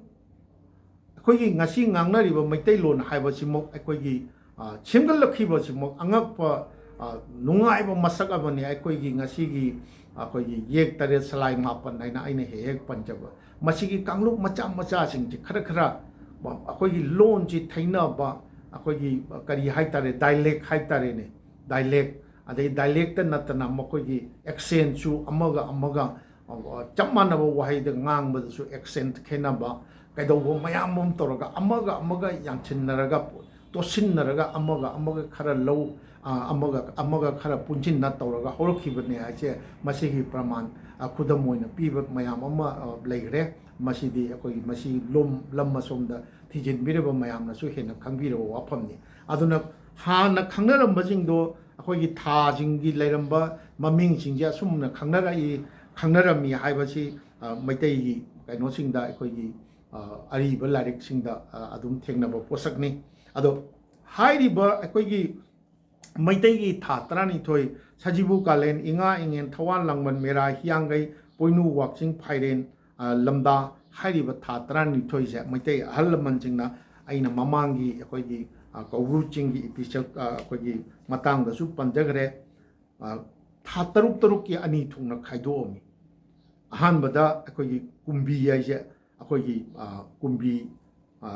ꯑꯩꯈꯣꯏꯒꯤ ꯉꯁꯤ ꯉꯥꯡꯅꯔꯤꯕ ꯃꯩꯇꯩꯂꯣꯟ ꯍꯥꯏꯕꯁꯤꯃꯛ ꯑꯩꯈꯣꯏꯒꯤ, ꯑ, ꯁꯦꯝꯒꯠꯂꯛꯈꯤꯕꯁꯤꯃꯛ ꯑꯉꯛꯄ, ꯑ, ꯅꯨꯡꯉꯥꯏꯕ ꯃꯁꯛ ꯑꯃꯅꯤ꯫ ꯑꯩꯈꯣꯏꯒꯤ ꯉꯁꯤꯒꯤ, ꯑꯩꯈꯣꯏꯒꯤ ꯌꯦꯛ ꯇꯔꯦꯠ ꯁꯂꯥꯏ ꯃꯥꯄꯟ ꯍꯥꯏꯅ ꯑꯩꯅ ꯍꯦꯛ ꯍꯦꯛ ꯄꯟꯖꯕ, ꯃꯁꯤꯒꯤ ꯀꯥꯡꯂꯨꯞ ꯃꯆꯥ ꯃꯆꯥꯁꯤꯡꯁꯤ ꯈꯔ ꯈꯔ ꯑꯩꯈꯣꯏꯒꯤ ꯂꯣꯟꯁꯤ ꯊꯩꯅꯕ, ꯑꯩꯈꯣꯏꯒꯤ ꯀꯔꯤ ꯍꯥꯏꯇꯥꯔꯦ, dialect ꯍꯥꯏꯇꯥꯔꯦꯅꯦ, dialect, ꯑꯗꯩ dialectꯇ ꯅꯠꯇꯅ ꯃꯈꯣꯏꯒꯤ accentꯁꯨ ꯑꯃꯒ ꯑꯃꯒ, ꯑ, ꯆꯞ ꯃꯥꯟꯅꯕ ꯋꯥꯍꯩꯗ ꯉꯥꯡꯕꯗꯁꯨ accent ꯈꯦꯠꯅꯕ, ꯀꯩꯗꯧꯕ ꯃꯌꯥꯝ ꯑꯃ ꯇꯧꯔꯒ ꯑꯃꯒ ꯑꯃꯒ ꯌꯥꯟꯁꯤꯟꯅꯔꯒ, ꯇꯣꯠꯁꯤꯟꯅꯔꯒ ꯑꯃꯒ ꯑꯃꯒ ꯈꯔ ꯂꯧ, ꯑ, ꯑꯃꯒ ꯑꯃꯒ ꯈꯔ ꯄꯨꯟꯁꯤꯟꯅ ꯇꯧꯔꯒ ꯍꯧꯔꯛꯈꯤꯕꯅꯦ ꯍꯥꯏꯁꯦ ꯃꯁꯤꯒꯤ ꯄ꯭ꯔꯃꯥꯟ, ꯑ, ꯈꯨꯗꯝ ꯑꯣꯏꯅ ꯄꯤꯕ ꯃꯌꯥꯝ ꯑꯃ, ꯑ, ꯂꯩꯈ꯭ꯔꯦ꯫ ꯃꯁꯤꯗꯤ ꯑꯩꯈꯣꯏꯒꯤ ꯃꯁꯤ ꯂꯣꯝ, ꯂꯝ ꯑꯁꯣꯝꯗ ꯊꯤꯖꯤꯟꯕꯤꯔꯕ ꯃꯌꯥꯝꯅꯁꯨ ꯍꯦꯟꯅ ꯈꯪꯕꯤꯔꯕ ꯋꯥꯐꯝꯅꯤ꯫ ꯑꯗꯨꯅ ꯍꯥꯟꯅ ꯈꯪꯅꯔꯝꯕꯁꯤꯡꯗꯣ ꯑꯩꯈꯣꯏꯒꯤ ꯊꯥꯁꯤꯡꯒꯤ ꯂꯩꯔꯝꯕ ꯃꯃꯤꯡꯁꯤꯡꯁꯦ ꯑꯁꯨꯝꯅ ꯈꯪꯅꯔꯛꯏ, ꯈꯪꯅꯔꯝꯃꯤ ꯍꯥꯏꯕꯁꯤ, ꯑ, ꯃꯩꯇꯩꯒꯤ ꯀꯩꯅꯣꯁꯤꯡꯗ ꯑꯩꯈꯣꯏꯒꯤ, ꯑ, ꯑꯔꯤꯕ ꯂꯥꯏꯔꯤꯛꯁꯤꯡꯗ, ꯑ, ꯑꯗꯨꯝ ꯊꯦꯡꯅꯕ ꯄꯣꯠꯁꯛꯅꯤ꯫ ꯑꯗꯣ ꯍꯥꯏꯔꯤꯕ ꯑꯩꯈꯣꯏꯒꯤ ꯃꯩꯇꯩꯒꯤ ꯊꯥ ꯇꯔꯥꯅꯤꯊꯣꯏ, ꯁꯖꯤꯕꯨ ꯀꯥꯂꯦꯟ, ꯏꯉꯥ ꯏꯉꯦꯟ, ꯊꯋꯥꯟ ꯂꯥꯡꯕꯟ, ꯃꯦꯔꯥ ꯍꯤꯌꯥꯡꯒꯩ, ꯄꯣꯏꯅꯨ ꯋꯥꯛꯆꯤꯡ ꯐꯥꯏꯔꯦꯟ, ꯑ, ꯂꯝꯗꯥ ꯍꯥꯏꯔꯤꯕ ꯊꯥ ꯇꯔꯥꯅꯤꯊꯣꯏꯁꯦ ꯃꯩꯇꯩ ꯑꯍꯜ ꯂꯃꯟꯁꯤꯡꯅ, ꯑꯩꯅ ꯃꯃꯥꯡꯒꯤ ꯑꯩꯈꯣꯏꯒꯤ, ꯑ, ꯀꯧꯕ꯭ꯔꯨ ꯆꯤꯡꯒꯤ episode, ꯑ, ꯑꯩꯈꯣꯏꯒꯤ ꯃꯇꯥꯡꯗꯁꯨ ꯄꯟꯖꯈ꯭ꯔꯦ꯫ ꯑ, ꯊꯥ ꯇꯔꯨꯛ ꯇꯔꯨꯛꯀꯤ ꯑꯅꯤ ꯊꯣꯛꯅ ꯈꯥꯏꯗꯣꯛꯑꯝꯃꯤ꯫ ꯑꯍꯥꯟꯕꯗ ꯑꯩꯈꯣꯏꯒꯤ ꯀꯨꯝꯕꯤ ꯍꯥꯏꯁꯦ ꯑꯩꯈꯣꯏꯒꯤ, ꯑ, ꯀꯨꯝꯕꯤ, ꯑ,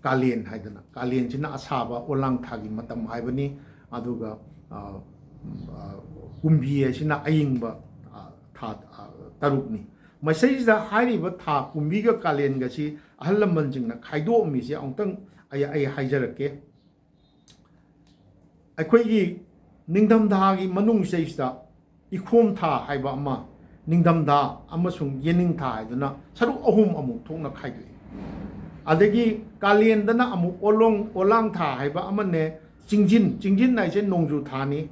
ꯀꯥꯂꯦꯟ ꯍꯥꯏꯗꯅ, ꯀꯥꯂꯦꯟꯁꯤꯅ ꯑꯁꯥꯕ ꯑꯣꯂꯥꯡ ꯊꯥꯒꯤ ꯃꯇꯝ ꯍꯥꯏꯕꯅꯤ꯫ ꯑꯗꯨꯒ, ꯑ, ꯑ, ꯀꯨꯝꯕꯤ ꯍꯥꯏꯁꯤꯅ ꯑꯏꯪꯕ, ꯑ, ꯊꯥ, ꯑ, ꯇꯔꯨꯛꯅꯤ꯫ ꯃꯁꯤꯗꯩꯁꯤꯗ ꯍꯥꯏꯔꯤꯕ ꯊꯥ ꯀꯨꯝꯕꯤꯒ ꯀꯥꯂꯦꯟꯒꯁꯤ ꯑꯍꯜ ꯂꯃꯟꯁꯤꯡꯅ ꯈꯥꯏꯗꯣꯛꯑꯝꯃꯤꯁꯦ ꯑꯃꯨꯛꯇꯪ ꯑꯩ, ꯑꯩ ꯍꯥꯏꯖꯔꯛꯀꯦ꯫ ꯑꯩꯈꯣꯏꯒꯤ ꯅꯤꯡꯊꯝꯊꯥꯒꯤ ꯃꯅꯨꯡꯁꯤꯗꯩꯁꯤꯗ ꯏꯈꯣꯝ ꯊꯥ ꯍꯥꯏꯕ ꯑꯃ, ꯅꯤꯡꯊꯝꯊꯥ ꯑꯃꯁꯨꯡ ꯌꯦꯅꯤꯡꯊꯥ ꯍꯥꯏꯗꯨꯅ ꯁꯔꯨꯛ ꯑꯍꯨꯝ ꯑꯃꯨꯛ ꯊꯣꯛꯅ ꯈꯥꯏꯗꯣꯛꯏ꯫ ꯑꯗꯒꯤ ꯀꯥꯂꯦꯟꯗꯅ ꯑꯃꯨꯛ ꯑꯣꯂꯣꯡ-, ꯑꯣꯂꯥꯡ ꯊꯥ ꯍꯥꯏꯕ ꯑꯃꯅꯦ, ꯆꯤꯡꯖꯤꯟ, ꯆꯤꯡꯖꯤꯟ ꯍꯥꯏꯁꯦ ꯅꯣꯡꯖꯨ ꯊꯥꯅꯤ,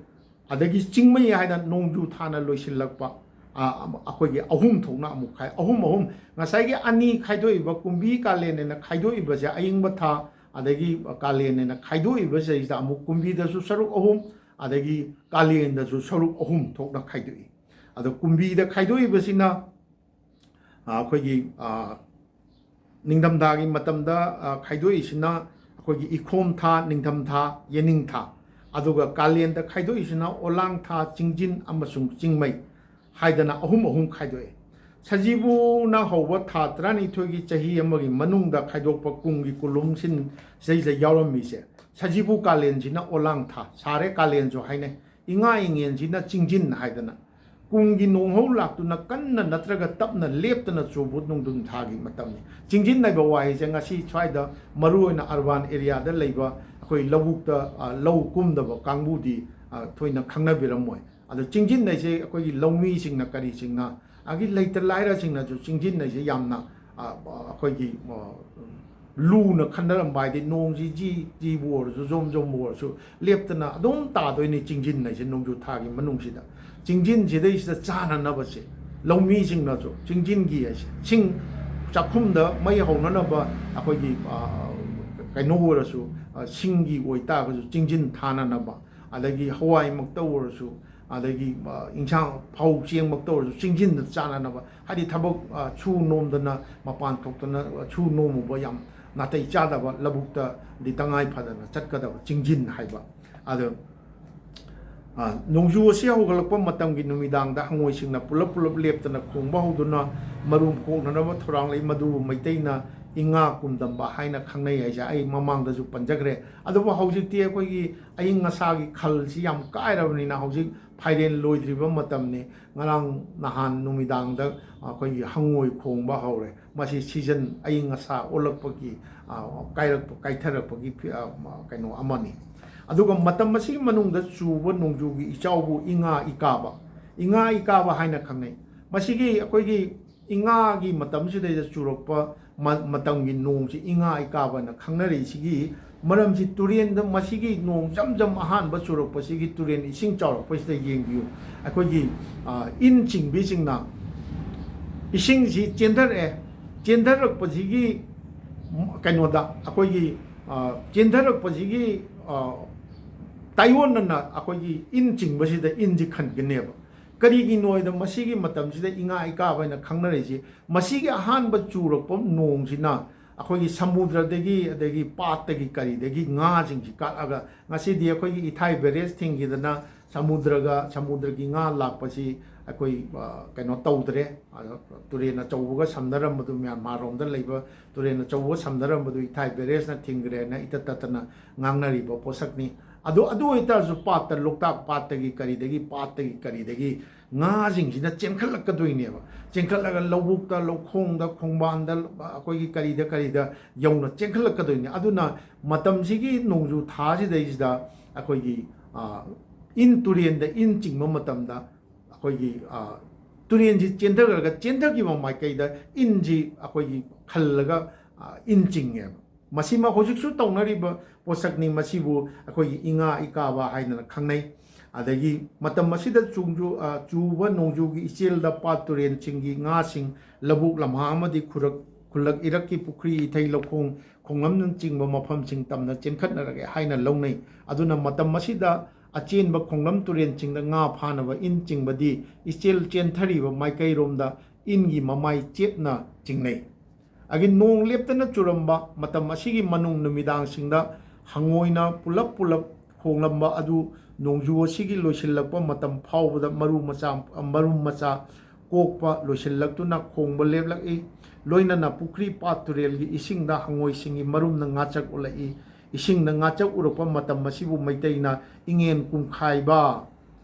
ꯑꯗꯒꯤ ꯆꯤꯡꯃꯩ ꯍꯥꯏꯅ ꯅꯣꯡꯖꯨ ꯊꯥꯅ ꯂꯣꯏꯁꯤꯜꯂꯛꯄ, ꯑ, ꯑꯩꯈꯣꯏꯒꯤ ꯑꯍꯨꯝ ꯊꯣꯛꯅ ꯑꯃꯨꯛ ꯈꯥꯏ꯫ ꯑꯍꯨꯝ ꯑꯍꯨꯝ, ꯉꯁꯥꯏꯒꯤ ꯑꯅꯤ ꯈꯥꯏꯗꯣꯛꯏꯕ, ꯀꯨꯝꯕꯤ ꯀꯥꯂꯦꯟ ꯍꯥꯏꯅ ꯈꯥꯏꯗꯣꯛꯏꯕꯁꯦ ꯑꯏꯪꯕ ꯊꯥ, ꯑꯗꯒꯤ ꯀꯥꯂꯦꯟ ꯍꯥꯏꯅ ꯈꯥꯏꯗꯣꯛꯏꯕꯁꯤꯗꯩꯁꯤꯗ ꯑꯃꯨꯛ ꯀꯨꯝꯕꯤꯗꯁꯨ ꯁꯔꯨꯛ ꯑꯍꯨꯝ, ꯑꯗꯒꯤ ꯀꯥꯂꯦꯟꯗꯁꯨ ꯁꯔꯨꯛ ꯑꯍꯨꯝ ꯊꯣꯛꯅ ꯈꯥꯏꯗꯣꯛꯏ꯫ ꯑꯗꯣ ꯀꯨꯝꯕꯤꯗ ꯈꯥꯏꯗꯣꯛꯏꯕꯁꯤꯅ, ꯑ, ꯑꯩꯈꯣꯏꯒꯤ, ꯑ, ꯅꯤꯡꯊꯝꯊꯥꯒꯤ ꯃꯇꯝꯗ, ꯑ, ꯈꯥꯏꯗꯣꯛꯏꯁꯤꯅ ꯑꯩꯈꯣꯏꯒꯤ ꯏꯈꯣꯝ ꯊꯥ, ꯅꯤꯡꯊꯝ ꯊꯥ, ꯌꯦꯅꯤꯡ ꯊꯥ꯫ ꯑꯗꯨꯒ ꯀꯥꯂꯦꯟꯗ ꯈꯥꯏꯗꯣꯛꯏꯁꯤꯅ ꯑꯣꯂꯥꯡ ꯊꯥ, ꯆꯤꯡꯖꯤꯟ ꯑꯃꯁꯨꯡ ꯆꯤꯡꯃꯩ ꯍꯥꯏꯗꯅ ꯑꯍꯨꯝ ꯑꯍꯨꯝ ꯈꯥꯏꯗꯣꯛꯑꯦ꯫ ꯁꯖꯤꯕꯨꯅ ꯍꯧꯕ ꯊꯥ ꯇꯔꯥꯅꯤꯊꯣꯏꯒꯤ ꯆꯍꯤ ꯑꯃꯒꯤ ꯃꯅꯨꯡꯗ ꯈꯥꯏꯗꯣꯛꯄ ꯀꯨꯝꯒꯤ ꯀꯣꯂꯨꯝꯁꯤꯡ ꯁꯤꯗꯩꯁꯤꯗ ꯌꯥꯎꯔꯝꯃꯤꯁꯦ, ꯁꯖꯤꯕꯨ ꯀꯥꯂꯦꯟꯁꯤꯅ ꯑꯣꯂꯥꯡ ꯊꯥ, ꯁꯥꯔꯦ ꯀꯥꯂꯦꯟꯁꯨ ꯍꯥꯏꯅꯩ, ꯏꯉꯥ ꯏꯉꯦꯟꯁꯤꯅ ꯆꯤꯡꯖꯤꯟ ꯍꯥꯏꯗꯅ, ꯀꯨꯝꯒꯤ ꯅꯣꯡꯍꯧ ꯂꯥꯛꯇꯨꯅ ꯀꯟꯅ ꯅꯠꯇ꯭ꯔꯒ ꯇꯞꯅ ꯂꯦꯞꯇꯅ ꯆꯨꯕ ꯅꯣꯡꯖꯨ ꯊꯥꯒꯤ ꯃꯇꯝꯅꯤ꯫ ꯆꯤꯡꯖꯤꯟ ꯍꯥꯏꯕ ꯋꯥꯍꯩꯁꯦ ꯉꯁꯤ ꯁ꯭ꯋꯥꯏꯗ ꯃꯔꯨꯑꯣꯏꯅ ꯑꯔꯕꯥꯟ ꯑꯦꯔꯤꯌꯥꯗ ꯂꯩꯕ ꯑꯩꯈꯣꯏ ꯂꯧꯕꯨꯛꯇ, ꯑ, ꯂꯧ ꯀꯨꯝꯗꯕ ꯀꯥꯡꯕꯨꯗꯤ, ꯑ, ꯊꯣꯏꯅ ꯈꯪꯅꯕꯤꯔꯝꯃꯣꯏ꯫ ꯑꯗꯣ ꯆꯤꯡꯖꯤꯟ ꯍꯥꯏꯁꯦ ꯑꯩꯈꯣꯏꯒꯤ ꯂꯧꯃꯤꯁꯤꯡꯅ ꯀꯔꯤꯁꯤꯡꯅ, ꯑꯗꯒꯤ ꯂꯩꯇ ꯂꯥꯏꯔꯁꯤꯡꯅꯁꯨ ꯆꯤꯡꯖꯤꯟ ꯍꯥꯏꯁꯦ ꯌꯥꯝꯅ, ꯑ, ꯑ, ꯑꯩꯈꯣꯏꯒꯤ, ꯑ, ꯂꯨꯅ ꯈꯟꯅꯔꯝꯕ ꯍꯥꯏꯗꯤ ꯅꯣꯡꯁꯤ ꯖꯤ ꯖꯤꯕꯨ ꯑꯣꯏꯔꯁꯨ, ꯖꯣꯝ ꯖꯣꯝꯕꯨ ꯑꯣꯏꯔꯁꯨ, ꯂꯦꯞꯇꯅ ꯑꯗꯨꯝ ꯇꯥꯗꯣꯏꯅꯤ ꯆꯤꯡꯖꯤꯟ ꯍꯥꯏꯁꯦ ꯅꯣꯡꯖꯨ ꯊꯥꯒꯤ ꯃꯅꯨꯡꯁꯤꯗ꯫ ꯆꯤꯡꯖꯤꯟꯁꯤꯗꯩꯁꯤꯗ ꯆꯥꯅꯅꯕꯁꯦ ꯂꯧꯃꯤꯁꯤꯡꯅꯁꯨ ꯆꯤꯡꯖꯤꯟꯒꯤ ꯍꯥꯏꯁꯦ ꯁꯤꯡ ꯆꯥꯛꯈꯨꯝꯗ ꯃꯩ ꯍꯧꯅꯅꯕ ꯑꯩꯈꯣꯏꯒꯤ, ꯑ, ꯀꯩꯅꯣ ꯑꯣꯏꯔꯁꯨ, ꯑ, ꯁꯤꯡꯒꯤ ꯑꯣꯏꯇꯥꯔꯒꯁꯨ ꯆꯤꯡꯖꯤꯟ ꯊꯥꯅꯅꯕ, ꯑꯗꯒꯤ ꯍꯋꯥꯏꯃꯛꯇ ꯑꯣꯏꯔꯁꯨ, ꯑꯗꯒꯤ, ꯑ, ꯏꯟꯁꯥꯡ ꯐꯧ ꯆꯦꯡꯃꯛꯇ ꯑꯣꯏꯔꯁꯨ ꯆꯤꯡꯖꯤꯟꯗ ꯆꯥꯅꯅꯕ, ꯍꯥꯏꯗꯤ ꯊꯕꯛ, ꯑ, ꯁꯨ ꯅꯣꯝꯗꯅ ꯃꯄꯥꯟ ꯊꯣꯛꯇꯅ, ꯑ, ꯁꯨ ꯅꯣꯝꯃꯨꯕ ꯌꯥꯝ ꯅꯥꯇꯩ ꯆꯥꯗꯕ ꯂꯧꯕꯨꯛꯇꯗꯤ ꯇꯉꯥꯏ ꯐꯗꯅ ꯆꯠꯀꯗꯕ ꯆꯤꯡꯖꯤꯟ ꯍꯥꯏꯕ꯫ ꯑꯗꯣ, ꯑ, ꯅꯣꯡꯖꯨ ꯑꯁꯤ ꯍꯧꯒꯠꯂꯛꯄ ꯃꯇꯝꯒꯤ ꯅꯨꯃꯤꯗꯥꯡꯗ ꯍꯪꯉꯣꯏꯁꯤꯡꯅ ꯄꯨꯂꯞ ꯄꯨꯂꯞ ꯂꯦꯞꯇꯅ ꯈꯣꯡꯕ ꯍꯧꯗꯨꯅ ꯃꯔꯨꯝ ꯀꯣꯛꯅꯅꯕ ꯊꯧꯔꯥꯡ ꯂꯩ꯫ ꯃꯗꯨꯕꯨ ꯃꯩꯇꯩꯅ ꯏꯉꯥ ꯀꯨꯝꯗꯝꯕ ꯍꯥꯏꯅ ꯈꯪꯅꯩ ꯍꯥꯏꯁꯦ ꯑꯩ ꯃꯃꯥꯡꯗꯁꯨ ꯄꯟꯖꯈ꯭ꯔꯦ꯫ ꯑꯗꯨꯕꯨ ꯍꯧꯖꯤꯛꯇꯤ ꯑꯩꯈꯣꯏꯒꯤ ꯑꯏꯪ ꯑꯁꯥꯒꯤ ꯈꯜꯁꯤ ꯌꯥꯝ ꯀꯥꯏꯔꯕꯅꯤꯅ ꯍꯧꯖꯤꯛ ꯐꯥꯏꯔꯦꯟ ꯂꯣꯏꯗ꯭ꯔꯤꯕ ꯃꯇꯝꯅꯤ꯫ ꯉꯔꯥꯡ ꯅꯍꯥꯟ ꯅꯨꯃꯤꯗꯥꯡꯗ ꯑꯩꯈꯣꯏꯒꯤ ꯍꯪꯉꯣꯏ ꯈꯣꯡꯕ ꯍꯧꯔꯦ꯫ ꯃꯁꯤ ꯁꯤꯖꯟ ꯑꯏꯪ ꯑꯁꯥ ꯑꯣꯜꯂꯛꯄꯒꯤ, ꯑ, ꯀꯥꯏꯔꯛꯄ, ꯀꯥꯏꯊꯔꯛꯄꯒꯤ ꯐꯤ-, ꯑ, ꯀꯩꯅꯣ ꯑꯃꯅꯤ꯫ ꯑꯗꯨꯒ ꯃꯇꯝ ꯑꯁꯤꯒꯤ ꯃꯅꯨꯡꯗ ꯆꯨꯕ ꯅꯣꯡꯖꯨꯒꯤ ꯏꯆꯥꯎꯕꯨ ꯏꯉꯥ ꯏꯀꯥꯕ, ꯏꯉꯥ ꯏꯀꯥꯕ ꯍꯥꯏꯅ ꯈꯪꯅꯩ꯫ ꯃꯁꯤꯒꯤ ꯑꯩꯈꯣꯏꯒꯤ ꯏꯉꯥꯒꯤ ꯃꯇꯝꯁꯤꯗꯩꯗ ꯆꯨꯔꯛꯄ ꯃ- ꯃꯇꯝꯒꯤ ꯅꯣꯡꯁꯤ ꯏꯉꯥ ꯏꯀꯥꯕꯅ ꯈꯪꯅꯔꯤꯁꯤꯒꯤ ꯃꯔꯝꯁꯤ, ꯇꯨꯔꯦꯟꯗ ꯃꯁꯤꯒꯤ ꯅꯣꯡ ꯖꯝ ꯖꯝ ꯑꯍꯥꯟꯕ ꯆꯨꯔꯛꯄꯁꯤꯒꯤ ꯇꯨꯔꯦꯟ ꯏꯁꯤꯡ ꯆꯥꯎꯔꯛꯄꯁꯤꯗ ꯌꯦꯡꯕꯤꯌꯨ꯫ ꯑꯩꯈꯣꯏꯒꯤ, ꯑ, ꯏꯟ ꯆꯤꯡꯕꯤꯁꯤꯡꯅ ꯏꯁꯤꯡꯁꯤ ꯆꯦꯟꯊꯔꯛꯑꯦ꯫ ꯆꯦꯟꯊꯔꯛꯄꯁꯤꯒꯤ ꯀꯩꯅꯣꯗ ꯑꯩꯈꯣꯏꯒꯤ, ꯑ, ꯆꯦꯟꯊꯔꯛꯄꯁꯤꯒꯤ, ꯑ, ꯇꯥꯏꯑꯣꯟꯅꯅ ꯑꯩꯈꯣꯏꯒꯤ ꯏꯟ ꯆꯤꯡꯕꯁꯤꯗ ꯏꯟꯁꯤ ꯈꯟꯒꯅꯦꯕ꯫ ꯀꯔꯤꯒꯤꯅꯣ ꯍꯥꯏꯗ, ꯃꯁꯤꯒꯤ ꯃꯇꯝꯁꯤꯗ ꯏꯉꯥ ꯏꯀꯥꯕ ꯍꯥꯏꯅ ꯈꯪꯅꯔꯤꯁꯤ, ꯃꯁꯤꯒꯤ ꯑꯍꯥꯟꯕ ꯆꯨꯔꯛꯄ ꯅꯣꯡꯁꯤꯅ ꯑꯩꯈꯣꯏꯒꯤ ꯁꯃꯨꯗ꯭ꯔꯗꯒꯤ, ꯑꯗꯒꯤ ꯄꯥꯠꯇꯒꯤ ꯀꯔꯤꯗꯒꯤ ꯉꯥꯁꯤꯡꯁꯤ ꯀꯥꯠꯂꯒ, ꯉꯁꯤꯗꯤ ꯑꯩꯈꯣꯏꯒꯤ ꯏꯊꯥꯏ ꯕꯦꯔꯦꯖ ꯊꯤꯡꯈꯤꯗꯅ ꯁꯃꯨꯗ꯭ꯔꯒ, ꯁꯃꯨꯗ꯭ꯔꯒꯤ ꯉꯥ ꯂꯥꯛꯄꯁꯤ ꯑꯩꯈꯣꯏ, ꯑ, ꯀꯩꯅꯣ ꯇꯧꯗ꯭ꯔꯦ꯫ ꯑꯗꯣ ꯇꯨꯔꯦꯟ ꯑꯆꯧꯕꯒ ꯁꯝꯅꯔꯝꯕꯗꯨ, ꯃ꯭ꯌꯥꯟꯃꯥꯔ ꯔꯣꯝꯗ ꯂꯩꯕ ꯇꯨꯔꯦꯟ ꯑꯆꯧꯕꯒ ꯁꯝꯅꯔꯝꯕꯗꯨ ꯏꯊꯥꯏ ꯕꯦꯔꯦꯖꯅ ꯊꯤꯡꯈ꯭ꯔꯦꯅ ꯏꯇꯠ ꯇꯠꯇꯅ ꯉꯥꯡꯅꯔꯤꯕ ꯄꯣꯠꯁꯛꯅꯤ꯫ ꯑꯗꯨ, ꯑꯗꯨ ꯑꯣꯏꯇꯥꯔꯁꯨ ꯄꯥꯠꯇ, ꯂꯣꯛꯇꯥꯛ ꯄꯥꯠꯇꯒꯤ ꯀꯔꯤꯗꯒꯤ, ꯄꯥꯠꯇꯒꯤ ꯀꯔꯤꯗꯒꯤ ꯉꯥꯁꯤꯡꯁꯤꯅ ꯆꯦꯟꯈꯠꯂꯛꯀꯗꯣꯏꯅꯦꯕ꯫ ꯆꯦꯟꯈꯠꯂꯒ ꯂꯧꯕꯨꯛꯇ, ꯂꯧꯈꯣꯡꯗ, ꯈꯣꯡꯕꯥꯟꯗ, ꯑꯩꯈꯣꯏꯒꯤ ꯀꯔꯤꯗ ꯀꯔꯤꯗ ꯌꯧꯅ ꯆꯦꯟꯈꯠꯂꯛꯀꯗꯣꯏꯅꯦ꯫ ꯑꯗꯨꯅ ꯃꯇꯝꯁꯤꯒꯤ ꯅꯣꯡꯖꯨ ꯊꯥꯁꯤꯗꯩꯁꯤꯗ ꯑꯩꯈꯣꯏꯒꯤ, ꯑ, ꯏꯟ, ꯇꯨꯔꯦꯟꯗ ꯏꯟ ꯆꯤꯡꯕ ꯃꯇꯝꯗ ꯑꯩꯈꯣꯏꯒꯤ, ꯑ, ꯇꯨꯔꯦꯟꯁꯤ ꯆꯦꯟꯊꯈ꯭ꯔꯒ, ꯆꯦꯟꯊꯈꯤꯕ ꯃꯥꯏꯀꯩꯗ ꯏꯟꯁꯤ ꯑꯩꯈꯣꯏꯒꯤ ꯈꯜꯂꯒ, ꯑ, ꯏꯟ ꯆꯤꯡꯉꯦꯕ꯫ ꯃꯁꯤꯃ ꯍꯧꯖꯤꯛꯁꯨ ꯇꯧꯅꯔꯤꯕ ꯄꯣꯠꯁꯛꯅꯤ꯫ ꯃꯁꯤꯕꯨ ꯑꯩꯈꯣꯏꯒꯤ ꯏꯉꯥ ꯏꯀꯥꯕ ꯍꯥꯏꯗꯅ ꯈꯪꯅꯩ꯫ ꯑꯗꯒꯤ ꯃꯇꯝ ꯑꯁꯤꯗ ꯆꯨꯡꯖꯨ-, ꯑ, ꯆꯨꯕ ꯅꯣꯡꯖꯨꯒꯤ ꯏꯆꯦꯜꯗ ꯄꯥꯠ ꯇꯨꯔꯦꯟꯁꯤꯡꯒꯤ ꯉꯥꯁꯤꯡ ꯂꯧꯕꯨꯛ ꯂꯝꯍꯥꯡ ꯑꯃꯗꯤ ꯈꯨꯔꯛ-, ꯈꯨꯜꯂꯛ ꯏꯔꯛꯀꯤ ꯄꯨꯈ꯭ꯔꯤ, ꯏꯊꯩ ꯂꯧꯈꯣꯡ, ꯈꯣꯡꯂꯝꯅꯆꯤꯡꯕ ꯃꯐꯝꯁꯤꯡ ꯇꯝꯅ ꯆꯦꯟꯈꯠꯅꯔꯛꯑꯦ ꯍꯥꯏꯅ ꯂꯧꯅꯩ꯫ ꯑꯗꯨꯅ ꯃꯇꯝ ꯑꯁꯤꯗ ꯑꯆꯦꯟꯕ ꯈꯣꯡꯂꯝ ꯇꯨꯔꯦꯟꯁꯤꯡꯗ ꯉꯥ ꯐꯥꯅꯕ ꯏꯟ ꯆꯤꯡꯕꯗꯤ ꯏꯆꯦꯜ ꯆꯦꯟꯊꯔꯤꯕ ꯃꯥꯏꯀꯩꯔꯣꯝꯗ ꯏꯟꯒꯤ ꯃꯃꯥꯏ ꯆꯦꯠꯅ ꯆꯤꯡꯅꯩ꯫ ꯑꯗꯒꯤ ꯅꯣꯡ ꯂꯦꯞꯇꯅ ꯆꯨꯔꯝꯕ ꯃꯇꯝ ꯑꯁꯤꯒꯤ ꯃꯅꯨꯡ ꯅꯨꯃꯤꯗꯥꯡꯁꯤꯡꯗ ꯍꯪꯉꯣꯏꯅ ꯄꯨꯂꯞ ꯄꯨꯂꯞ ꯈꯣꯡꯂꯝꯕ ꯑꯗꯨ ꯅꯣꯡꯖꯨ ꯑꯁꯤꯒꯤ ꯂꯣꯏꯁꯤꯜꯂꯛꯄ ꯃꯇꯝ ꯐꯥꯎꯕꯗ ꯃꯔꯨ ꯃꯆꯥ, ꯃꯔꯨꯝ ꯃꯆꯥ ꯀꯣꯛꯄ ꯂꯣꯏꯁꯤꯜꯂꯛꯇꯨꯅ ꯈꯣꯡꯕ ꯂꯦꯞꯂꯛꯏ꯫ ꯂꯣꯏꯅꯅ ꯄꯨꯈ꯭ꯔꯤ ꯄꯥꯠ ꯇꯨꯔꯦꯜꯒꯤ ꯏꯁꯤꯡꯗ ꯍꯪꯉꯣꯏꯁꯤꯡꯒꯤ ꯃꯔꯨꯝꯅ ꯉꯥꯆꯛ ꯎꯠꯂꯛꯏ꯫ ꯏꯁꯤꯡꯗ ꯉꯥꯆꯛ ꯎꯔꯛꯄ ꯃꯇꯝ ꯑꯁꯤꯕꯨ ꯃꯩꯇꯩꯅ ꯏꯉꯦꯟ ꯀꯨꯝꯈꯥꯏꯕ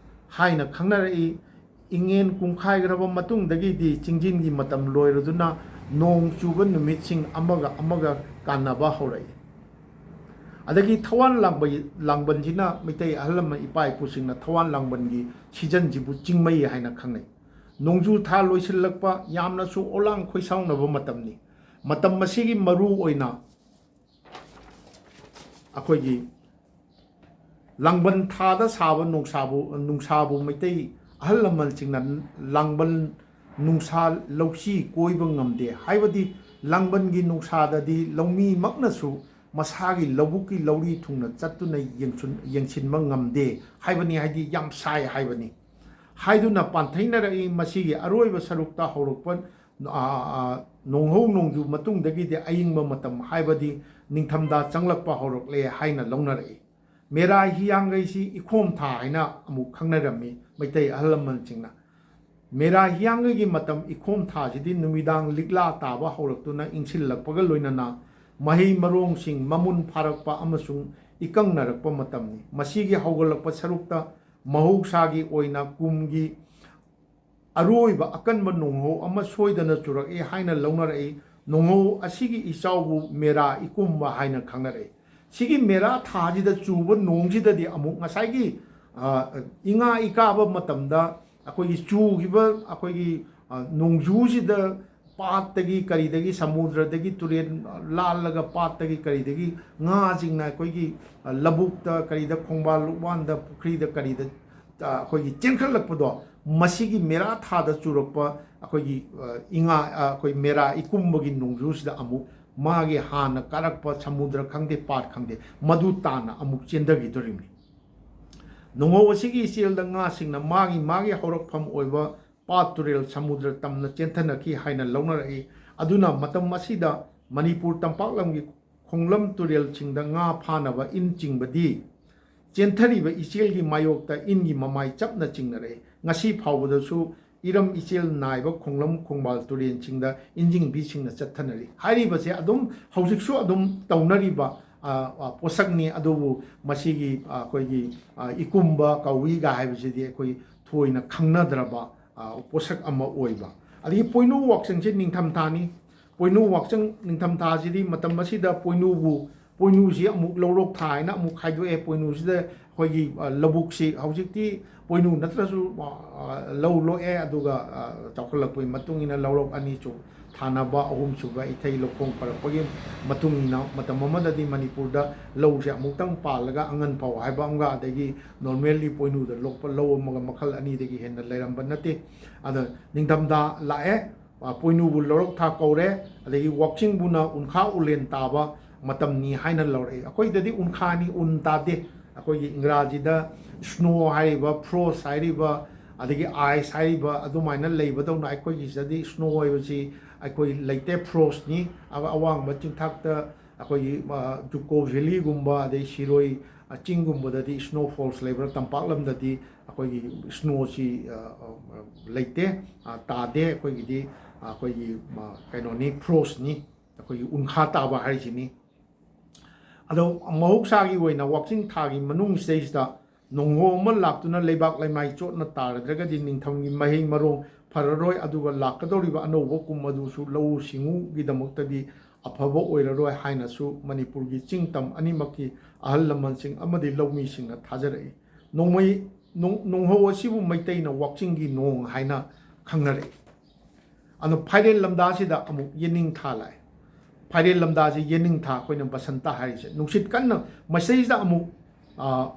ꯍꯥꯏꯅ ꯈꯪꯅꯔꯛꯏ꯫ ꯏꯉꯦꯟ ꯀꯨꯝꯈꯥꯏꯈ꯭ꯔꯕ ꯃꯇꯨꯡꯗꯒꯤꯗꯤ ꯆꯤꯡꯖꯤꯟꯒꯤ ꯃꯇꯝ ꯂꯣꯏꯔꯗꯨꯅ ꯅꯣꯡ ꯆꯨꯕ ꯅꯨꯃꯤꯠꯁꯤꯡ ꯑꯃꯒ ꯑꯃꯒ ꯀꯥꯟꯅꯕ ꯍꯧꯔꯛꯏ꯫ ꯑꯗꯒꯤ ꯊꯋꯥꯟ ꯂꯥꯡꯕ-, ꯂꯥꯡꯕꯟꯁꯤꯅ ꯃꯩꯇꯩ ꯑꯍꯜ ꯂꯃꯟ ꯏꯄꯥ ꯏꯄꯨꯁꯤꯡꯅ ꯊꯋꯥꯟ ꯂꯥꯡꯕꯟꯒꯤ ꯁꯤꯖꯟꯁꯤꯕꯨ ꯆꯤꯡꯃꯩ ꯍꯥꯏꯅ ꯈꯪꯅꯩ꯫ ꯅꯣꯡꯖꯨ ꯊꯥ ꯂꯣꯏꯁꯤꯜꯂꯛꯄ, ꯌꯥꯝꯅꯁꯨ ꯑꯣꯂꯥꯡ ꯈꯣꯏꯁꯥꯎꯅꯕ ꯃꯇꯝꯅꯤ꯫ ꯃꯇꯝ ꯑꯁꯤꯒꯤ ꯃꯔꯨ ꯑꯣꯏꯅ ꯑꯩꯈꯣꯏꯒꯤ ꯂꯥꯡꯕꯟ ꯊꯥꯗ ꯁꯥꯕ ꯅꯨꯡꯁꯥꯕꯨ, ꯅꯨꯡꯁꯥꯕꯨ ꯃꯩꯇꯩ ꯑꯍꯜ ꯂꯃꯟꯁꯤꯡꯅ ꯂꯥꯡꯕꯟ ꯅꯨꯡꯁꯥ ꯂꯧꯁꯤ ꯀꯣꯏꯕ ꯉꯝꯗꯦ꯫ ꯍꯥꯏꯕꯗꯤ ꯂꯥꯡꯕꯟꯒꯤ ꯅꯨꯡꯁꯥꯗꯗꯤ ꯂꯧꯃꯤꯃꯛꯅꯁꯨ ꯃꯁꯥꯒꯤ ꯂꯧꯕꯨꯛꯀꯤ ꯂꯧꯔꯤ ꯊꯨꯡꯅ ꯆꯠꯇꯨꯅ ꯌꯦꯡꯁꯨꯟ-, ꯌꯦꯡꯁꯤꯟꯕ ꯉꯝꯗꯦ ꯍꯥꯏꯕꯅꯤ, ꯍꯥꯏꯗꯤ ꯌꯥꯝ ꯁꯥꯏ ꯍꯥꯏꯕꯅꯤ꯫ ꯍꯥꯏꯗꯨꯅ ꯄꯥꯟꯊꯩꯅꯔꯛꯏ꯫ ꯃꯁꯤꯒꯤ ꯑꯔꯣꯏꯕ ꯁꯔꯨꯛꯇ ꯍꯧꯔꯛꯄ, ꯑ, ꯑ, ꯅꯣꯡꯍꯧ ꯅꯣꯡꯖꯨ ꯃꯇꯨꯡꯗꯒꯤꯗꯤ ꯑꯏꯪꯕ ꯃꯇꯝ, ꯍꯥꯏꯕꯗꯤ ꯅꯤꯡꯊꯝꯊꯥ ꯆꯪꯂꯛꯄ ꯍꯧꯔꯛꯂꯦ ꯍꯥꯏꯅ ꯂꯧꯅꯔꯛꯏ꯫ ꯃꯦꯔꯥ ꯍꯤꯌꯥꯡꯒꯩꯁꯤ ꯏꯈꯣꯝ ꯊꯥ ꯍꯥꯏꯅ ꯑꯃꯨꯛ ꯈꯪꯅꯔꯝꯃꯤ ꯃꯩꯇꯩ ꯑꯍꯜ ꯂꯃꯟꯁꯤꯡꯅ꯫ ꯃꯦꯔꯥ ꯍꯤꯌꯥꯡꯒꯩꯒꯤ ꯃꯇꯝ ꯏꯈꯣꯝ ꯊꯥꯁꯤꯗꯤ ꯅꯨꯃꯤꯗꯥꯡ ꯂꯤꯛꯂꯥ ꯇꯥꯕ ꯍꯧꯔꯛꯇꯨꯅ ꯏꯪꯁꯤꯜꯂꯛꯄꯒ ꯂꯣꯏꯅꯅ ꯃꯍꯩ ꯃꯔꯣꯡꯁꯤꯡ ꯃꯃꯨꯟ ꯐꯥꯔꯛꯄ ꯑꯃꯁꯨꯡ ꯏꯀꯪꯅꯔꯛꯄ ꯃꯇꯝꯅꯤ꯫ ꯃꯁꯤꯒꯤ ꯍꯧꯒꯠꯂꯛꯄ ꯁꯔꯨꯛꯇ ꯃꯍꯧꯁꯥꯒꯤ ꯑꯣꯏꯅ ꯀꯨꯝꯒꯤ ꯑꯔꯣꯏꯕ ꯑꯀꯟꯕ ꯅꯣꯡꯍꯧ ꯑꯃ ꯁꯣꯏꯗꯅ ꯆꯨꯔꯛꯏ ꯍꯥꯏꯅ ꯂꯧꯅꯔꯛꯏ꯫ ꯅꯣꯡꯍꯧ ꯑꯁꯤꯒꯤ ꯏꯆꯥꯎꯕꯨ ꯃꯦꯔꯥ ꯏꯀꯨꯝꯕ ꯍꯥꯏꯅ ꯈꯪꯅꯔꯛꯏ꯫ ꯁꯤꯒꯤ ꯃꯦꯔꯥ ꯊꯥꯁꯤꯗ ꯆꯨꯕ ꯅꯣꯡꯁꯤꯗꯗꯤ ꯑꯃꯨꯛ ꯉꯁꯥꯏꯒꯤ, ꯑ, ꯏꯉꯥ ꯏꯀꯥꯕ ꯃꯇꯝꯗ ꯑꯩꯈꯣꯏꯒꯤ ꯆꯨꯈꯤꯕ ꯑꯩꯈꯣꯏꯒꯤ, ꯑ, ꯅꯣꯡꯖꯨꯁꯤꯗ ꯄꯥꯠꯇꯒꯤ ꯀꯔꯤꯗꯒꯤ ꯁꯃꯨꯗ꯭ꯔꯗꯒꯤ ꯇꯨꯔꯦꯟ ꯂꯥꯜꯂꯒ ꯄꯥꯠꯇꯒꯤ ꯀꯔꯤꯗꯒꯤ ꯉꯥꯁꯤꯡꯅ ꯑꯩꯈꯣꯏꯒꯤ, ꯑ, ꯂꯧꯕꯨꯛꯇ ꯀꯔꯤꯗ ꯈꯣꯡꯕꯥꯟ ꯂꯨꯛꯕꯥꯟꯗ ꯄꯨꯈ꯭ꯔꯤꯗ ꯀꯔꯤꯗ, ꯑ, ꯑꯩꯈꯣꯏꯒꯤ ꯆꯦꯟꯈꯠꯂꯛꯄꯗꯣ, ꯃꯁꯤꯒꯤ ꯃꯦꯔꯥ ꯊꯥꯗ ꯆꯨꯔꯛꯄ ꯑꯩꯈꯣꯏꯒꯤ, ꯑ, ꯏꯉꯥ, ꯑ, ꯑꯩꯈꯣꯏ ꯃꯦꯔꯥ ꯏꯀꯨꯝꯕꯒꯤ ꯅꯣꯡꯖꯨꯁꯤꯗ ꯑꯃꯨꯛ ꯃꯥꯒꯤ ꯍꯥꯟꯅ ꯀꯥꯔꯛꯄ ꯁꯃꯨꯗ꯭ꯔ ꯈꯪꯗꯦ, ꯄꯥꯠ ꯈꯪꯗꯦ, ꯃꯗꯨ ꯇꯥꯟꯅ ꯑꯃꯨꯛ ꯆꯦꯟꯊꯈꯤꯗꯣꯔꯤꯕꯅꯤ꯫ ꯅꯣꯡꯍꯧ ꯑꯁꯤꯒꯤ ꯏꯆꯦꯜꯗ ꯉꯥꯁꯤꯡꯅ ꯃꯥꯒꯤ ꯃꯥꯒꯤ ꯍꯧꯔꯛꯐꯝ ꯑꯣꯏꯕ ꯄꯥꯠ, ꯇꯨꯔꯦꯜ, ꯁꯃꯨꯗ꯭ꯔ ꯇꯝꯅ ꯆꯦꯟꯊꯅꯈꯤ ꯍꯥꯏꯅ ꯂꯧꯅꯔꯛꯏ꯫ ꯑꯗꯨꯅ ꯃꯇꯝ ꯑꯁꯤꯗ ꯃꯅꯤꯄꯨꯔ ꯇꯝꯄꯥꯛ ꯂꯝꯒꯤ ꯈꯣꯡꯂꯝ ꯇꯨꯔꯦꯜꯁꯤꯡꯗ ꯉꯥ ꯐꯥꯅꯕ ꯏꯟ ꯆꯤꯡꯕꯗꯤ ꯆꯦꯟꯊꯔꯤꯕ ꯏꯆꯦꯜꯒꯤ ꯃꯥꯌꯣꯛꯇ ꯏꯟꯒꯤ ꯃꯃꯥꯏ ꯆꯞꯅ ꯆꯤꯡꯅꯔꯛꯏ꯫ ꯉꯁꯤ ꯐꯥꯎꯕꯗꯁꯨ ꯏꯔꯝ ꯏꯆꯦꯜ ꯅꯥꯏꯕ ꯈꯣꯡꯂꯝ ꯈꯣꯡꯕꯥꯜ ꯇꯨꯔꯦꯜꯁꯤꯡꯗ ꯏꯟꯖꯤꯡꯕꯤꯁꯤꯡꯅ ꯆꯠꯊꯅꯔꯤ꯫ ꯍꯥꯏꯔꯤꯕꯁꯦ ꯑꯗꯨꯝ ꯍꯧꯖꯤꯛꯁꯨ ꯑꯗꯨꯝ ꯇꯧꯅꯔꯤꯕ, ꯑ, ꯑ, ꯄꯣꯠꯁꯛꯅꯤ꯫ ꯑꯗꯨꯕꯨ ꯃꯁꯤꯒꯤ, ꯑ, ꯑꯩꯈꯣꯏꯒꯤ, ꯑ, ꯏꯀꯨꯝꯕ ꯀꯧꯏꯒ ꯍꯥꯏꯕꯁꯤꯗꯤ ꯑꯩꯈꯣꯏ ꯊꯣꯏꯅ ꯈꯪꯅꯗ꯭ꯔꯕ, ꯑ, ꯄꯣꯠꯁꯛ ꯑꯃ ꯑꯣꯏꯕ꯫ ꯑꯗꯒꯤ ꯄꯣꯏꯅꯨ ꯋꯥꯛꯆꯪꯁꯤ ꯅꯤꯡꯊꯝꯊꯥꯅꯤ꯫ ꯄꯣꯏꯅꯨ ꯋꯥꯛꯆꯪ ꯅꯤꯡꯊꯝꯊꯥꯁꯤꯗꯤ ꯃꯇꯝ ꯑꯁꯤꯗ ꯄꯣꯏꯅꯨꯕꯨ ꯄꯣꯏꯅꯨꯁꯤ ꯑꯃꯨꯛ ꯂꯧꯔꯣꯛ ꯊꯥ ꯍꯥꯏꯅ ꯑꯃꯨꯛ ꯈꯥꯏꯗꯣꯛꯑꯦ꯫ ꯄꯣꯏꯅꯨꯁꯤꯗ ꯑꯩꯈꯣꯏꯒꯤ, ꯑ, ꯂꯧꯕꯨꯛꯁꯤ ꯍꯧꯖꯤꯛꯇꯤ ꯄꯣꯏꯅꯨ ꯅꯠꯇ꯭ꯔꯁꯨ, ꯑ, ꯂꯧ ꯂꯣꯛꯑꯦ꯫ ꯑꯗꯨꯒ, ꯑ, ꯆꯥꯎꯈꯠꯂꯛꯄꯒꯤ ꯃꯇꯨꯡ ꯏꯟꯅ ꯂꯧꯔꯣꯛ ꯑꯅꯤ ꯁꯨ ꯊꯥꯅꯕ, ꯑꯍꯨꯝ ꯁꯨꯕ ꯏꯊꯩ ꯂꯧꯈꯣꯡ ꯐꯔꯛꯄꯒꯤ ꯃꯇꯨꯡ ꯏꯟꯅ ꯃꯇꯝ ꯑꯃꯗꯗꯤ ꯃꯅꯤꯄꯨꯔꯗ ꯂꯧꯁꯦ ꯑꯃꯨꯛꯇꯪ ꯄꯥꯜꯂꯒ ꯑꯉꯟ ꯐꯧ ꯍꯥꯏꯕ ꯑꯃꯒ, ꯑꯗꯒꯤ normally ꯄꯣꯏꯅꯨꯗ ꯂꯣꯛꯄ ꯂꯧ ꯑꯃꯒ ꯃꯈꯜ ꯑꯅꯤꯗꯒꯤ ꯍꯦꯟꯅ ꯂꯩꯔꯝꯕ ꯅꯠꯇꯦ꯫ ꯑꯗ ꯅꯤꯡꯊꯝꯊꯥ ꯂꯥꯛꯑꯦ, ꯑ, ꯄꯣꯏꯅꯨꯕꯨ ꯂꯧꯔꯣꯛ ꯊꯥ ꯀꯧꯔꯦ, ꯑꯗꯒꯤ ꯋꯥꯛꯆꯤꯡꯕꯨꯅ ꯎꯟꯈꯥ ꯎꯂꯦꯟ ꯇꯥꯕ ꯃꯇꯝꯅꯤ ꯍꯥꯏꯅ ꯂꯧꯔꯛꯏ꯫ ꯑꯩꯈꯣꯏꯗꯗꯤ ꯎꯟꯈꯥꯅꯤ, ꯎꯟ ꯇꯥꯗꯦ꯫ ꯑꯩꯈꯣꯏꯒꯤ ꯏꯪꯒ꯭ꯔꯥꯖꯤꯗ snow ꯍꯥꯏꯔꯤꯕ, frost ꯍꯥꯏꯔꯤꯕ, ꯑꯗꯒꯤ ice ꯍꯥꯏꯔꯤꯕ ꯑꯗꯨꯃꯥꯏꯅ ꯂꯩꯕꯗꯧꯅ ꯑꯩꯈꯣꯏꯒꯤꯁꯤꯗꯗꯤ snow ꯍꯥꯏꯕꯁꯤ ꯑꯩꯈꯣꯏ ꯂꯩꯇꯦ, frostꯅꯤ꯫ ꯑ-, ꯑꯋꯥꯡꯕ ꯆꯤꯡꯊꯛꯇ ꯑꯩꯈꯣꯏꯒꯤ, ꯑ, ꯖꯨꯀꯣ ꯚꯦꯂꯤꯒꯨꯝꯕ, ꯑꯗꯩ ꯁꯤꯔꯣꯏ, ꯑ, ꯆꯤꯡꯒꯨꯝꯕꯗꯗꯤ snowfalls ꯂꯩꯕ꯭ꯔꯥ? ꯇꯝꯄꯥꯛ ꯂꯝꯗꯗꯤ ꯑꯩꯈꯣꯏꯒꯤ snowꯁꯤ, ꯑ, ꯑ, ꯂꯩꯇꯦ, ꯑ, ꯇꯥꯗꯦ꯫ ꯑꯩꯈꯣꯏꯒꯤꯗꯤ, ꯑ, ꯑꯩꯈꯣꯏꯒꯤ, ꯑ, ꯀꯩꯅꯣꯅꯤ, frostꯅꯤ, ꯑꯩꯈꯣꯏꯒꯤ ꯎꯟꯈꯥ ꯇꯥꯕ ꯍꯥꯏꯔꯤꯁꯤꯅꯤ꯫ ꯑꯗꯣ ꯃꯍꯧꯁꯥꯒꯤ ꯑꯣꯏꯅ ꯋꯥꯛꯆꯤꯡ ꯊꯥꯒꯤ ꯃꯅꯨꯡꯁꯤꯗꯩꯁꯤꯗ ꯅꯣꯡꯍꯣ ꯑꯃ ꯂꯥꯛꯇꯨꯅ ꯂꯩꯕꯥꯛ ꯂꯩꯃꯥꯏ ꯆꯣꯠꯅ ꯇꯥꯔꯗ꯭ꯔꯒꯗꯤ ꯅꯤꯡꯊꯝꯒꯤ ꯃꯍꯩ ꯃꯔꯣꯡ ꯐꯔꯔꯣꯏ, ꯑꯗꯨꯒ ꯂꯥꯛꯀꯗꯧꯔꯤꯕ ꯑꯅꯧꯕ ꯀꯨꯝ ꯑꯗꯨꯁꯨ ꯂꯧꯎ ꯁꯤꯡꯎꯒꯤꯗꯃꯛꯇꯗꯤ ꯑꯐꯕ ꯑꯣꯏꯔꯔꯣꯏ ꯍꯥꯏꯅꯁꯨ ꯃꯅꯤꯄꯨꯔꯒꯤ ꯆꯤꯡ ꯇꯝ ꯑꯅꯤꯃꯛꯀꯤ ꯑꯍꯜ ꯂꯃꯟꯁꯤꯡ ꯑꯃꯗꯤ ꯂꯧꯃꯤꯁꯤꯡꯅ ꯊꯥꯖꯔꯛꯏ꯫ ꯅꯣꯡꯃꯩ-, ꯅꯣꯡ-, ꯅꯣꯡꯍꯧ ꯑꯁꯤꯕꯨ ꯃꯩꯇꯩꯅ ꯋꯥꯛꯆꯤꯡꯒꯤ ꯅꯣꯡ ꯍꯥꯏꯅ ꯈꯪꯅꯔꯛꯏ꯫ ꯑꯗꯣ ꯐꯥꯏꯔꯦꯟ ꯂꯝꯗꯥꯁꯤꯗ ꯑꯃꯨꯛ ꯌꯦꯅꯤꯡ ꯊꯥ ꯂꯥꯛꯑꯦ꯫ ꯐꯥꯏꯔꯦꯟ ꯂꯝꯗꯥꯁꯤ ꯌꯦꯅꯤꯡ ꯊꯥ, ꯑꯩꯈꯣꯏꯅ ꯕꯁꯟꯇ ꯍꯥꯏꯔꯤꯁꯦ꯫ ꯅꯨꯡꯁꯤꯠ ꯀꯟꯅ ꯃꯁꯤꯗꯩꯁꯤꯗ ꯑꯃꯨꯛ, ꯑ,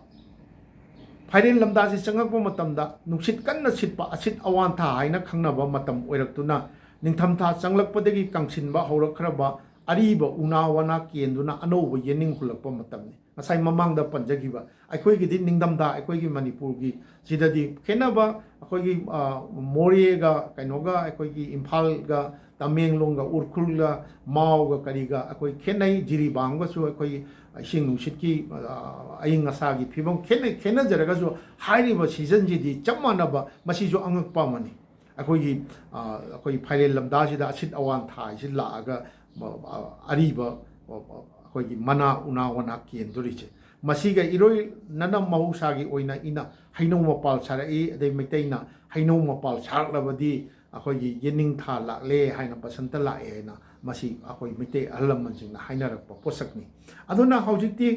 ꯐꯥꯏꯔꯦꯟ ꯂꯝꯗꯥꯁꯤ ꯆꯪꯉꯛꯄ ꯃꯇꯝꯗ ꯅꯨꯡꯁꯤꯠ ꯀꯟꯅ ꯁꯤꯠꯄ ꯑꯁꯤꯠ ꯑꯋꯥꯟꯊꯥ ꯍꯥꯏꯅ ꯈꯪꯅꯕ ꯃꯇꯝ ꯑꯣꯏꯔꯛꯇꯨꯅ, ꯅꯤꯡꯊꯝꯊꯥ ꯆꯪꯂꯛꯄꯗꯒꯤ ꯀꯪꯁꯤꯟꯕ ꯍꯧꯔꯛꯈ꯭ꯔꯕ ꯑꯔꯤꯕ ꯎꯅꯥ ꯋꯥꯅꯥ ꯀꯦꯟꯗꯨꯅ ꯑꯅꯧꯕ ꯌꯦꯅꯤꯡ ꯍꯨꯜꯂꯛꯄ ꯃꯇꯝꯅꯤ꯫ ꯉꯁꯥꯏ ꯃꯃꯥꯡꯗ ꯄꯟꯖꯈꯤꯕ ꯑꯩꯈꯣꯏꯒꯤꯗꯤ ꯅꯤꯡꯊꯝꯊꯥ, ꯑꯩꯈꯣꯏꯒꯤ ꯃꯅꯤꯄꯨꯔꯒꯤ ꯁꯤꯗꯗꯤ ꯈꯦꯠꯅꯕ, ꯑꯩꯈꯣꯏꯒꯤ, ꯑ, ꯃꯣꯔꯦꯒ ꯀꯩꯅꯣꯒ, ꯑꯩꯈꯣꯏꯒꯤ ꯏꯝꯐꯥꯜꯒ, ꯇꯃꯦꯡꯂꯣꯡꯒ, ꯎꯈ꯭ꯔꯨꯜꯒ, ꯃꯥꯎꯒ ꯀꯔꯤꯒ ꯑꯩꯈꯣꯏ ꯈꯦꯠꯅꯩ꯫ ꯖꯤꯔꯤꯕꯥꯝꯒꯁꯨ ꯑꯩꯈꯣꯏꯒꯤ ꯏꯁꯤꯡ ꯅꯨꯡꯁꯤꯠꯀꯤ, ꯑ, ꯑꯏꯪ ꯑꯁꯥꯒꯤ ꯐꯤꯕꯝ ꯈꯦꯠꯅꯩ꯫ ꯈꯦꯠꯅꯖꯔꯒꯁꯨ ꯍꯥꯏꯔꯤꯕ ꯁꯤꯖꯟꯁꯤꯗꯤ ꯆꯞ ꯃꯥꯟꯅꯕ, ꯃꯁꯤꯁꯨ ꯑꯉꯛꯄ ꯑꯃꯅꯤ꯫ ꯑꯩꯈꯣꯏꯒꯤ, ꯑ, ꯑꯩꯈꯣꯏ ꯐꯥꯏꯔꯦꯟ ꯂꯝꯗꯥꯁꯤꯗ ꯑꯁꯤꯠ ꯑꯋꯥꯟ ꯊꯥ ꯍꯥꯏꯁꯤ ꯂꯥꯛꯑꯒ, ꯑ, ꯑ, ꯑꯔꯤꯕ, ꯑ, ꯑ, ꯑꯩꯈꯣꯏꯒꯤ ꯃꯅꯥ, ꯎꯅꯥ ꯋꯥꯅꯥ ꯀꯦꯟꯗꯣꯔꯤꯁꯦ꯫ ꯃꯁꯤꯒ ꯏꯔꯣꯏꯅꯅ ꯃꯍꯧꯁꯥꯒꯤ ꯑꯣꯏꯅ ꯏꯅ ꯍꯩꯅꯧ ꯃꯄꯥꯜ ꯁꯥꯔꯛꯏ꯫ ꯑꯗꯩ ꯃꯩꯇꯩꯅ ꯍꯩꯅꯧ ꯃꯄꯥꯜ ꯁꯥꯔꯛꯂꯕꯗꯤ ꯑꯩꯈꯣꯏꯒꯤ ꯌꯦꯅꯤꯡꯊꯥ ꯂꯥꯛꯂꯦ ꯍꯥꯏꯅ, ꯕꯁꯟꯇ ꯂꯥꯛꯑꯦ ꯍꯥꯏꯅ ꯃꯁꯤ ꯑꯩꯈꯣꯏ ꯃꯩꯇꯩ ꯑꯍꯜ ꯂꯃꯟꯁꯤꯡꯅ ꯍꯥꯏꯅꯔꯛꯄ ꯄꯣꯠꯁꯛꯅꯤ꯫ ꯑꯗꯨꯅ ꯍꯧꯖꯤꯛꯇꯤ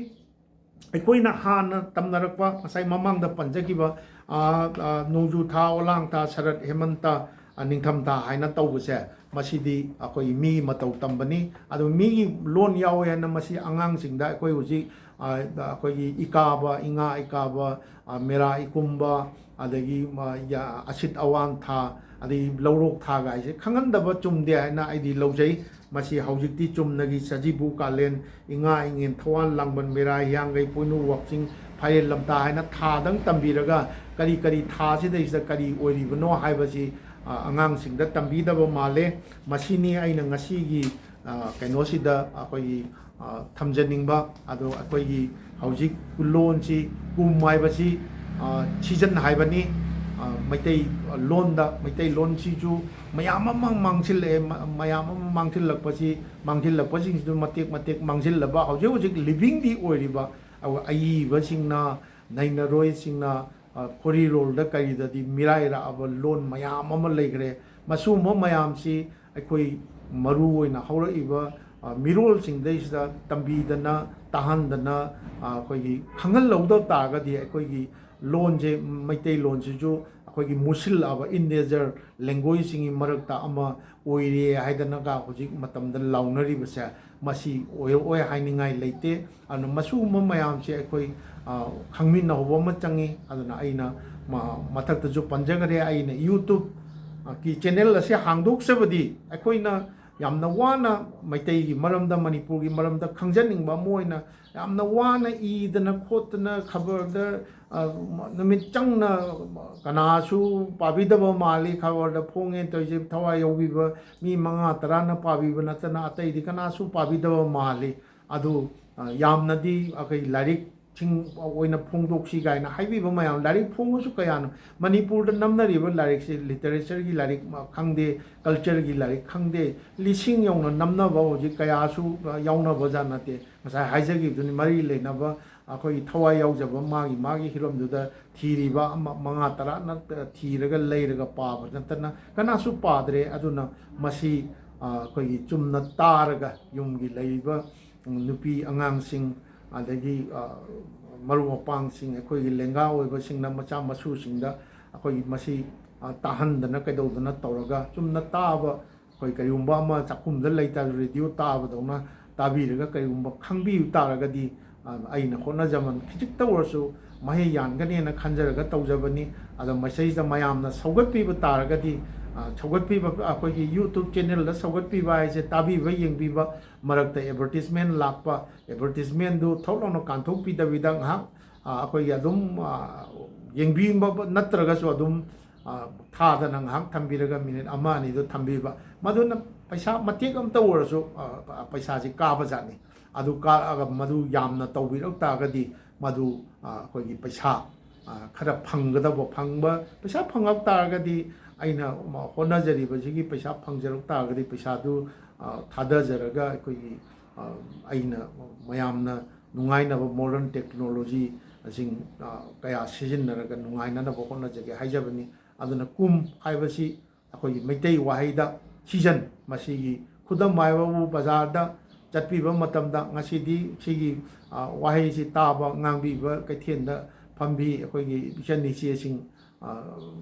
ꯑꯩꯈꯣꯏꯅ ꯍꯥꯟꯅ ꯇꯝꯅꯔꯛꯄ, ꯉꯁꯥꯏ ꯃꯃꯥꯡꯗ ꯄꯟꯖꯈꯤꯕ, ꯑ, ꯑ, ꯅꯣꯡꯖꯨ ꯊꯥ, ꯑꯣꯂꯥꯡ ꯊꯥ, ꯁꯔꯠ, ꯍꯦꯃꯟꯇ, ꯑ, ꯅꯤꯡꯊꯝ ꯊꯥ ꯍꯥꯏꯅ ꯇꯧꯕꯁꯦ, ꯃꯁꯤꯗꯤ ꯑꯩꯈꯣꯏꯒꯤ ꯃꯤꯒꯤ ꯃꯇꯧ ꯇꯝꯕꯅꯤ꯫ ꯑꯗꯨ ꯃꯤꯒꯤ ꯂꯣꯟ ꯌꯥꯎꯋꯦ ꯍꯥꯏꯅ ꯃꯁꯤ ꯑꯉꯥꯡꯁꯤꯡꯗ ꯑꯩꯈꯣꯏ ꯍꯧꯖꯤꯛ, ꯑ, ꯑꯩꯈꯣꯏꯒꯤ ꯏꯀꯥꯕ, ꯏꯉꯥ ꯏꯀꯥꯕ, ꯑ, ꯃꯦꯔꯥ ꯏꯀꯨꯝꯕ, ꯑꯗꯒꯤ ꯃ-, ꯌꯥ-, ꯑꯁꯤꯠ ꯑꯋꯥꯟ ꯊꯥ, ꯑꯗꯒꯤ ꯂꯧꯔꯣꯛ ꯊꯥꯒ ꯍꯥꯏꯁꯦ ꯈꯪꯍꯟꯗꯕ ꯆꯨꯝꯗꯦ ꯍꯥꯏꯅ ꯑꯩꯗꯤ ꯂꯧꯖꯩ꯫ ꯃꯁꯤ ꯍꯧꯖꯤꯛꯇꯤ ꯆꯨꯝꯅꯒꯤ ꯁꯖꯤꯕꯨ ꯀꯥꯂꯦꯟ, ꯏꯉꯥ ꯏꯉꯦꯟ, ꯊꯋꯥꯟ ꯂꯥꯡꯕꯟ, ꯃꯦꯔꯥ ꯍꯤꯌꯥꯡꯒꯩ, ꯄꯣꯏꯅꯨ ꯋꯥꯛꯆꯤꯡ, ꯐꯥꯏꯔꯦꯟ ꯂꯝꯇꯥ ꯍꯥꯏꯅ ꯊꯥꯗꯪ ꯇꯝꯕꯤꯔꯒ ꯀꯔꯤ ꯀꯔꯤ ꯊꯥꯁꯤꯗꯩꯁꯤꯗ ꯀꯔꯤ ꯑꯣꯏꯔꯤꯕꯅꯣ ꯍꯥꯏꯕꯁꯤ, ꯑ, ꯑꯉꯥꯡꯁꯤꯡꯗ ꯇꯝꯕꯤꯗꯕ ꯃꯥꯜꯂꯦ꯫ ꯃꯁꯤꯅꯤ ꯑꯩꯅ ꯉꯁꯤꯒꯤ, ꯑ, ꯀꯩꯅꯣꯁꯤꯗ ꯑꯩꯈꯣꯏꯒꯤ, ꯑ, ꯊꯝꯖꯅꯤꯡꯕ꯫ ꯑꯗꯣ ꯑꯩꯈꯣꯏꯒꯤ ꯍꯧꯖꯤꯛ ꯂꯣꯟꯁꯤ, ꯀꯨꯝ ꯍꯥꯏꯕꯁꯤ, ꯑ, ꯁꯤꯖꯟ ꯍꯥꯏꯕꯅꯤ꯫ ꯑ, ꯃꯩꯇꯩ ꯂꯣꯟꯗ, ꯃꯩꯇꯩꯂꯣꯟꯁꯤꯁꯨ ꯃꯌꯥꯝ ꯑꯃ ꯃꯥꯡꯁꯤꯜꯂꯛꯑꯦ꯫ ꯃ-, ꯃꯌꯥꯝ ꯑꯃ ꯃꯥꯡꯁꯤꯜꯂꯛꯄꯁꯤ, ꯃꯥꯡꯁꯤꯜꯂꯛꯄꯁꯤꯡꯁꯤꯁꯨ ꯃꯇꯦꯛ ꯃꯇꯦꯛ ꯃꯥꯡꯁꯤꯜꯂꯕ, ꯍꯧꯖꯤꯛ ꯍꯧꯖꯤꯛ ꯂꯤꯕꯤꯡꯗꯤ ꯑꯣꯏꯔꯤꯕ, ꯑ-, ꯑꯏꯕꯁꯤꯡꯅ, ꯅꯩꯅꯔꯣꯏꯁꯤꯡꯅ, ꯑ, ꯈꯣꯔꯤꯔꯣꯜꯗ ꯀꯔꯤꯗꯗꯤ ꯃꯤꯔꯥꯏꯔꯛꯑꯕ ꯂꯣꯟ ꯃꯌꯥꯝ ꯑꯃ ꯂꯩꯈ꯭ꯔꯦ꯫ ꯃꯁꯤꯒꯨꯝꯕ ꯃꯌꯥꯝꯁꯤ ꯑꯩꯈꯣꯏ ꯃꯔꯨ ꯑꯣꯏꯅ ꯍꯧꯔꯛꯏꯕ, ꯑ, ꯃꯤꯔꯣꯜꯁꯤꯡꯗꯩꯁꯤꯗ ꯇꯝꯕꯤꯗꯅ, ꯇꯥꯍꯟꯗꯅ, ꯑ, ꯑꯩꯈꯣꯏꯒꯤ ꯈꯪꯍꯜꯍꯧꯗꯕ ꯇꯥꯔꯒꯗꯤ ꯑꯩꯈꯣꯏꯒꯤ ꯂꯣꯟꯁꯦ, ꯃꯩꯇꯩꯂꯣꯟꯁꯤꯁꯨ ꯑꯩꯈꯣꯏꯒꯤ ꯃꯨꯁꯤꯜꯂꯛꯑꯕ, endangered languageꯁꯤꯡꯒꯤ ꯃꯔꯛꯇ ꯑꯃ ꯑꯣꯏꯔꯦ ꯍꯥꯏꯗꯅꯒ ꯍꯧꯖꯤꯛ ꯃꯇꯝꯗ ꯂꯥꯎꯅꯔꯤꯕꯁꯦ, ꯃꯁꯤ ꯑꯣꯏꯔꯛꯑꯣꯏ ꯍꯥꯏꯅꯤꯡꯉꯥꯏ ꯂꯩꯇꯦ꯫ ꯑꯗꯨꯅ ꯃꯁꯤꯒꯨꯝꯕ ꯃꯌꯥꯝꯁꯦ ꯑꯩꯈꯣꯏ, ꯑ, ꯈꯪꯃꯤꯟꯅꯍꯧꯕ ꯑꯃ ꯆꯪꯉꯤ꯫ ꯑꯗꯨꯅ ꯑꯩꯅ ꯃ-, ꯃꯊꯛꯇꯁꯨ ꯄꯟꯖꯈꯔꯦ, ꯑꯩꯅ YouTube, ꯑ, ꯀꯤ channel ꯑꯁꯤ ꯍꯥꯡꯗꯣꯛꯆꯕꯗꯤ ꯑꯩꯈꯣꯏꯅ ꯌꯥꯝꯅ ꯋꯥꯅ ꯃꯩꯇꯩꯒꯤ ꯃꯔꯝꯗ, ꯃꯅꯤꯄꯨꯔꯒꯤ ꯃꯔꯝꯗ ꯈꯪꯖꯅꯤꯡꯕ ꯑꯃ ꯑꯣꯏꯅ ꯌꯥꯝꯅ ꯋꯥꯅ ꯏꯗꯅ ꯈꯣꯠꯇꯅ ꯈꯕꯔꯗ, ꯑ, ꯅꯨꯃꯤꯠ ꯆꯪꯅ ꯀꯅꯥꯁꯨ ꯄꯥꯕꯤꯗꯕ ꯃꯥꯜꯂꯤ꯫ ꯈꯕꯔꯗ ꯐꯣꯡꯉꯦ ꯇꯧꯔꯤꯁꯦ ꯊꯋꯥꯏ ꯌꯥꯎꯕꯤꯕ ꯃꯤ ꯃꯉꯥ ꯇꯔꯥꯅ ꯄꯥꯕꯤꯕ ꯅꯠꯇꯅ ꯑꯇꯩꯗꯤ ꯀꯅꯥꯁꯨ ꯄꯥꯕꯤꯗꯕ ꯃꯥꯜꯂꯤ꯫ ꯑꯗꯨ, ꯑ, ꯌꯥꯝꯅꯗꯤ ꯑꯩꯈꯣꯏ ꯂꯥꯏꯔꯤꯛꯁꯤꯡ ꯑꯣꯏꯅ ꯐꯣꯡꯗꯣꯛꯁꯤ ꯀꯥꯏꯅ ꯍꯥꯏꯕꯤꯕ ꯃꯌꯥꯝ, ꯂꯥꯏꯔꯤꯛ ꯐꯣꯡꯕꯁꯨ ꯀꯌꯥꯅꯣ꯫ ꯃꯅꯤꯄꯨꯔꯗ ꯅꯝꯅꯔꯤꯕ ꯂꯥꯏꯔꯤꯛꯁꯦ, literature ꯒꯤ ꯂꯥꯏꯔꯤꯛ ꯈꯪꯗꯦ, culture ꯒꯤ ꯂꯥꯏꯔꯤꯛ ꯈꯪꯗꯦ, ꯂꯤꯁꯤꯡ ꯌꯧꯅ ꯅꯝꯅꯕ ꯍꯧꯖꯤꯛ ꯀꯌꯥꯁꯨ, ꯑ, ꯌꯥꯎꯅꯕꯖꯥꯠ ꯅꯠꯇꯦ꯫ ꯉꯁꯥꯏ ꯍꯥꯏꯖꯈꯤꯕꯗꯨꯅꯤ, ꯃꯔꯤ ꯂꯩꯅꯕ, ꯑꯩꯈꯣꯏꯒꯤ ꯊꯋꯥꯏ ꯌꯥꯎꯖꯕ ꯃꯥꯒꯤ ꯃꯥꯒꯤ ꯍꯤꯔꯝꯗꯨꯗ ꯊꯤꯔꯤꯕ ꯑꯃ ꯃꯉꯥ ꯇꯔꯥ ꯅꯠꯇ-, ꯊꯤꯔꯒ ꯂꯩꯔꯒ ꯄꯥꯕ ꯅꯠꯇꯅ ꯀꯅꯥꯁꯨ ꯄꯥꯗ꯭ꯔꯦ꯫ ꯑꯗꯨꯅ ꯃꯁꯤ, ꯑ, ꯑꯩꯈꯣꯏꯒꯤ ꯆꯨꯝꯅ ꯇꯥꯔꯒ ꯌꯨꯝꯒꯤ ꯂꯩꯔꯤꯕ ꯅꯨꯄꯤ ꯑꯉꯥꯡꯁꯤꯡ, ꯑꯗꯒꯤ, ꯑ, ꯃꯔꯨꯞ ꯃꯄꯥꯡꯁꯤꯡ, ꯑꯩꯈꯣꯏꯒꯤ ꯂꯦꯡꯒꯥ ꯑꯣꯏꯕꯁꯤꯡꯅ ꯃꯆꯥ ꯃꯁꯨꯁꯤꯡꯗ ꯑꯩꯈꯣꯏꯒꯤ ꯃꯁꯤ, ꯑ, ꯇꯥꯍꯟꯗꯅ ꯀꯩꯗꯧꯗꯅ ꯇꯧꯔꯒ ꯆꯨꯝꯅ ꯇꯥꯕ, ꯑꯩꯈꯣꯏ ꯀꯔꯤꯒꯨꯝꯕ ꯑꯃ ꯆꯥꯛꯈꯨꯝꯗ ꯂꯩꯇꯥꯔꯁꯨ ꯔꯦꯗꯤꯑꯣ ꯇꯥꯕꯗꯧꯅ ꯇꯥꯕꯤꯔꯒ ꯀꯔꯤꯒꯨꯝꯕ ꯈꯪꯕꯤꯕ ꯇꯥꯔꯒꯗꯤ, ꯑ, ꯑꯩꯅ ꯍꯣꯠꯅꯖꯃꯟ ꯈꯤꯖꯤꯛꯇ ꯑꯣꯏꯔꯁꯨ ꯃꯍꯩ ꯌꯥꯟꯒꯅꯦꯅ ꯈꯟꯖꯔꯒ ꯇꯧꯖꯕꯅꯤ꯫ ꯑꯗꯣ ꯃꯁꯤꯗꯩꯁꯤꯗ ꯃꯌꯥꯝꯅ ꯁꯧꯒꯠꯄꯤꯕ ꯇꯥꯔꯒꯗꯤ, ꯑ, ꯁꯧꯒꯠꯄꯤꯕ, ꯑꯩꯈꯣꯏꯒꯤ YouTube channelꯗ ꯁꯧꯒꯠꯄꯤꯕ ꯍꯥꯏꯁꯦ ꯇꯥꯕꯤꯕ, ꯌꯦꯡꯕꯤꯕ, ꯃꯔꯛꯇ advertisement ꯂꯥꯛꯄ, advertisementꯗꯨ ꯊꯣꯛ ꯂꯥꯎꯅ ꯀꯥꯟꯊꯣꯛꯄꯤꯗꯕꯤꯗ ꯉꯥꯏꯍꯥꯛ, ꯑ, ꯑꯩꯈꯣꯏꯒꯤ ꯑꯗꯨꯝ, ꯑ, ꯌꯦꯡꯕꯤꯕ ꯅꯠꯇ꯭ꯔꯒꯁꯨ ꯑꯗꯨꯝ, ꯑ, ꯊꯥꯗꯅ ꯉꯥꯏꯍꯥꯛ ꯊꯝꯕꯤꯔꯒ ꯃꯤꯅꯤꯠ ꯑꯃ ꯑꯅꯤꯗꯣ ꯊꯝꯕꯤꯕ, ꯃꯗꯨꯅ ꯄꯩꯁꯥ ꯃꯇꯦꯛ ꯑꯃꯇ ꯑꯣꯏꯔꯁꯨ, ꯑ, ꯄꯩꯁꯥꯁꯤ ꯀꯥꯕꯖꯥꯠꯅꯤ꯫ ꯑꯗꯨ ꯀꯥꯔꯛꯑꯒ ꯃꯗꯨ ꯌꯥꯝꯅ ꯇꯧꯕꯤꯔꯛ ꯇꯥꯔꯒꯗꯤ ꯃꯗꯨ, ꯑ, ꯑꯩꯈꯣꯏꯒꯤ ꯄꯩꯁꯥ, ꯑ, ꯈꯔ ꯐꯪꯒꯗꯕ, ꯐꯪꯕ, ꯄꯩꯁꯥ ꯐꯪꯉꯛ ꯇꯥꯔꯒꯗꯤ ꯑꯩꯅ ꯍꯣꯠꯅꯖꯔꯤꯕꯁꯤꯒꯤ ꯄꯩꯁꯥ ꯐꯪꯖꯔꯛ ꯇꯥꯔꯒꯗꯤ ꯄꯩꯁꯥꯗꯨ, ꯑ, ꯊꯥꯗꯖꯔꯒ ꯑꯩꯈꯣꯏꯒꯤ, ꯑ, ꯑꯩꯅ ꯃꯌꯥꯝꯅ ꯅꯨꯡꯉꯥꯏꯅꯕ modern technology ꯁꯤꯡ, ꯑ, ꯀꯌꯥ ꯁꯤꯖꯤꯟꯅꯔꯒ ꯅꯨꯡꯉꯥꯏꯅꯅꯕ ꯍꯣꯠꯅꯖꯒꯦ ꯍꯥꯏꯖꯕꯅꯤ꯫ ꯑꯗꯨꯅ ꯀꯨꯝ ꯍꯥꯏꯕꯁꯤ ꯑꯩꯈꯣꯏꯒꯤ ꯃꯩꯇꯩ ꯋꯥꯍꯩꯗ season, ꯃꯁꯤꯒꯤ ꯈꯨꯗꯝ ꯍꯥꯏꯕꯕꯨ ꯕꯖꯥꯔꯗ ꯆꯠꯄꯤꯕ ꯃꯇꯝꯗ ꯉꯁꯤꯗꯤ ꯁꯤꯒꯤ, ꯑ, ꯋꯥꯍꯩꯁꯤ ꯇꯥꯕ, ꯉꯥꯡꯕꯤꯕ, ꯀꯩꯊꯦꯜꯗ ꯐꯝꯕꯤ ꯑꯩꯈꯣꯏꯒꯤ ꯏꯆꯟ ꯏꯆꯦꯁꯤꯡ, ꯑ,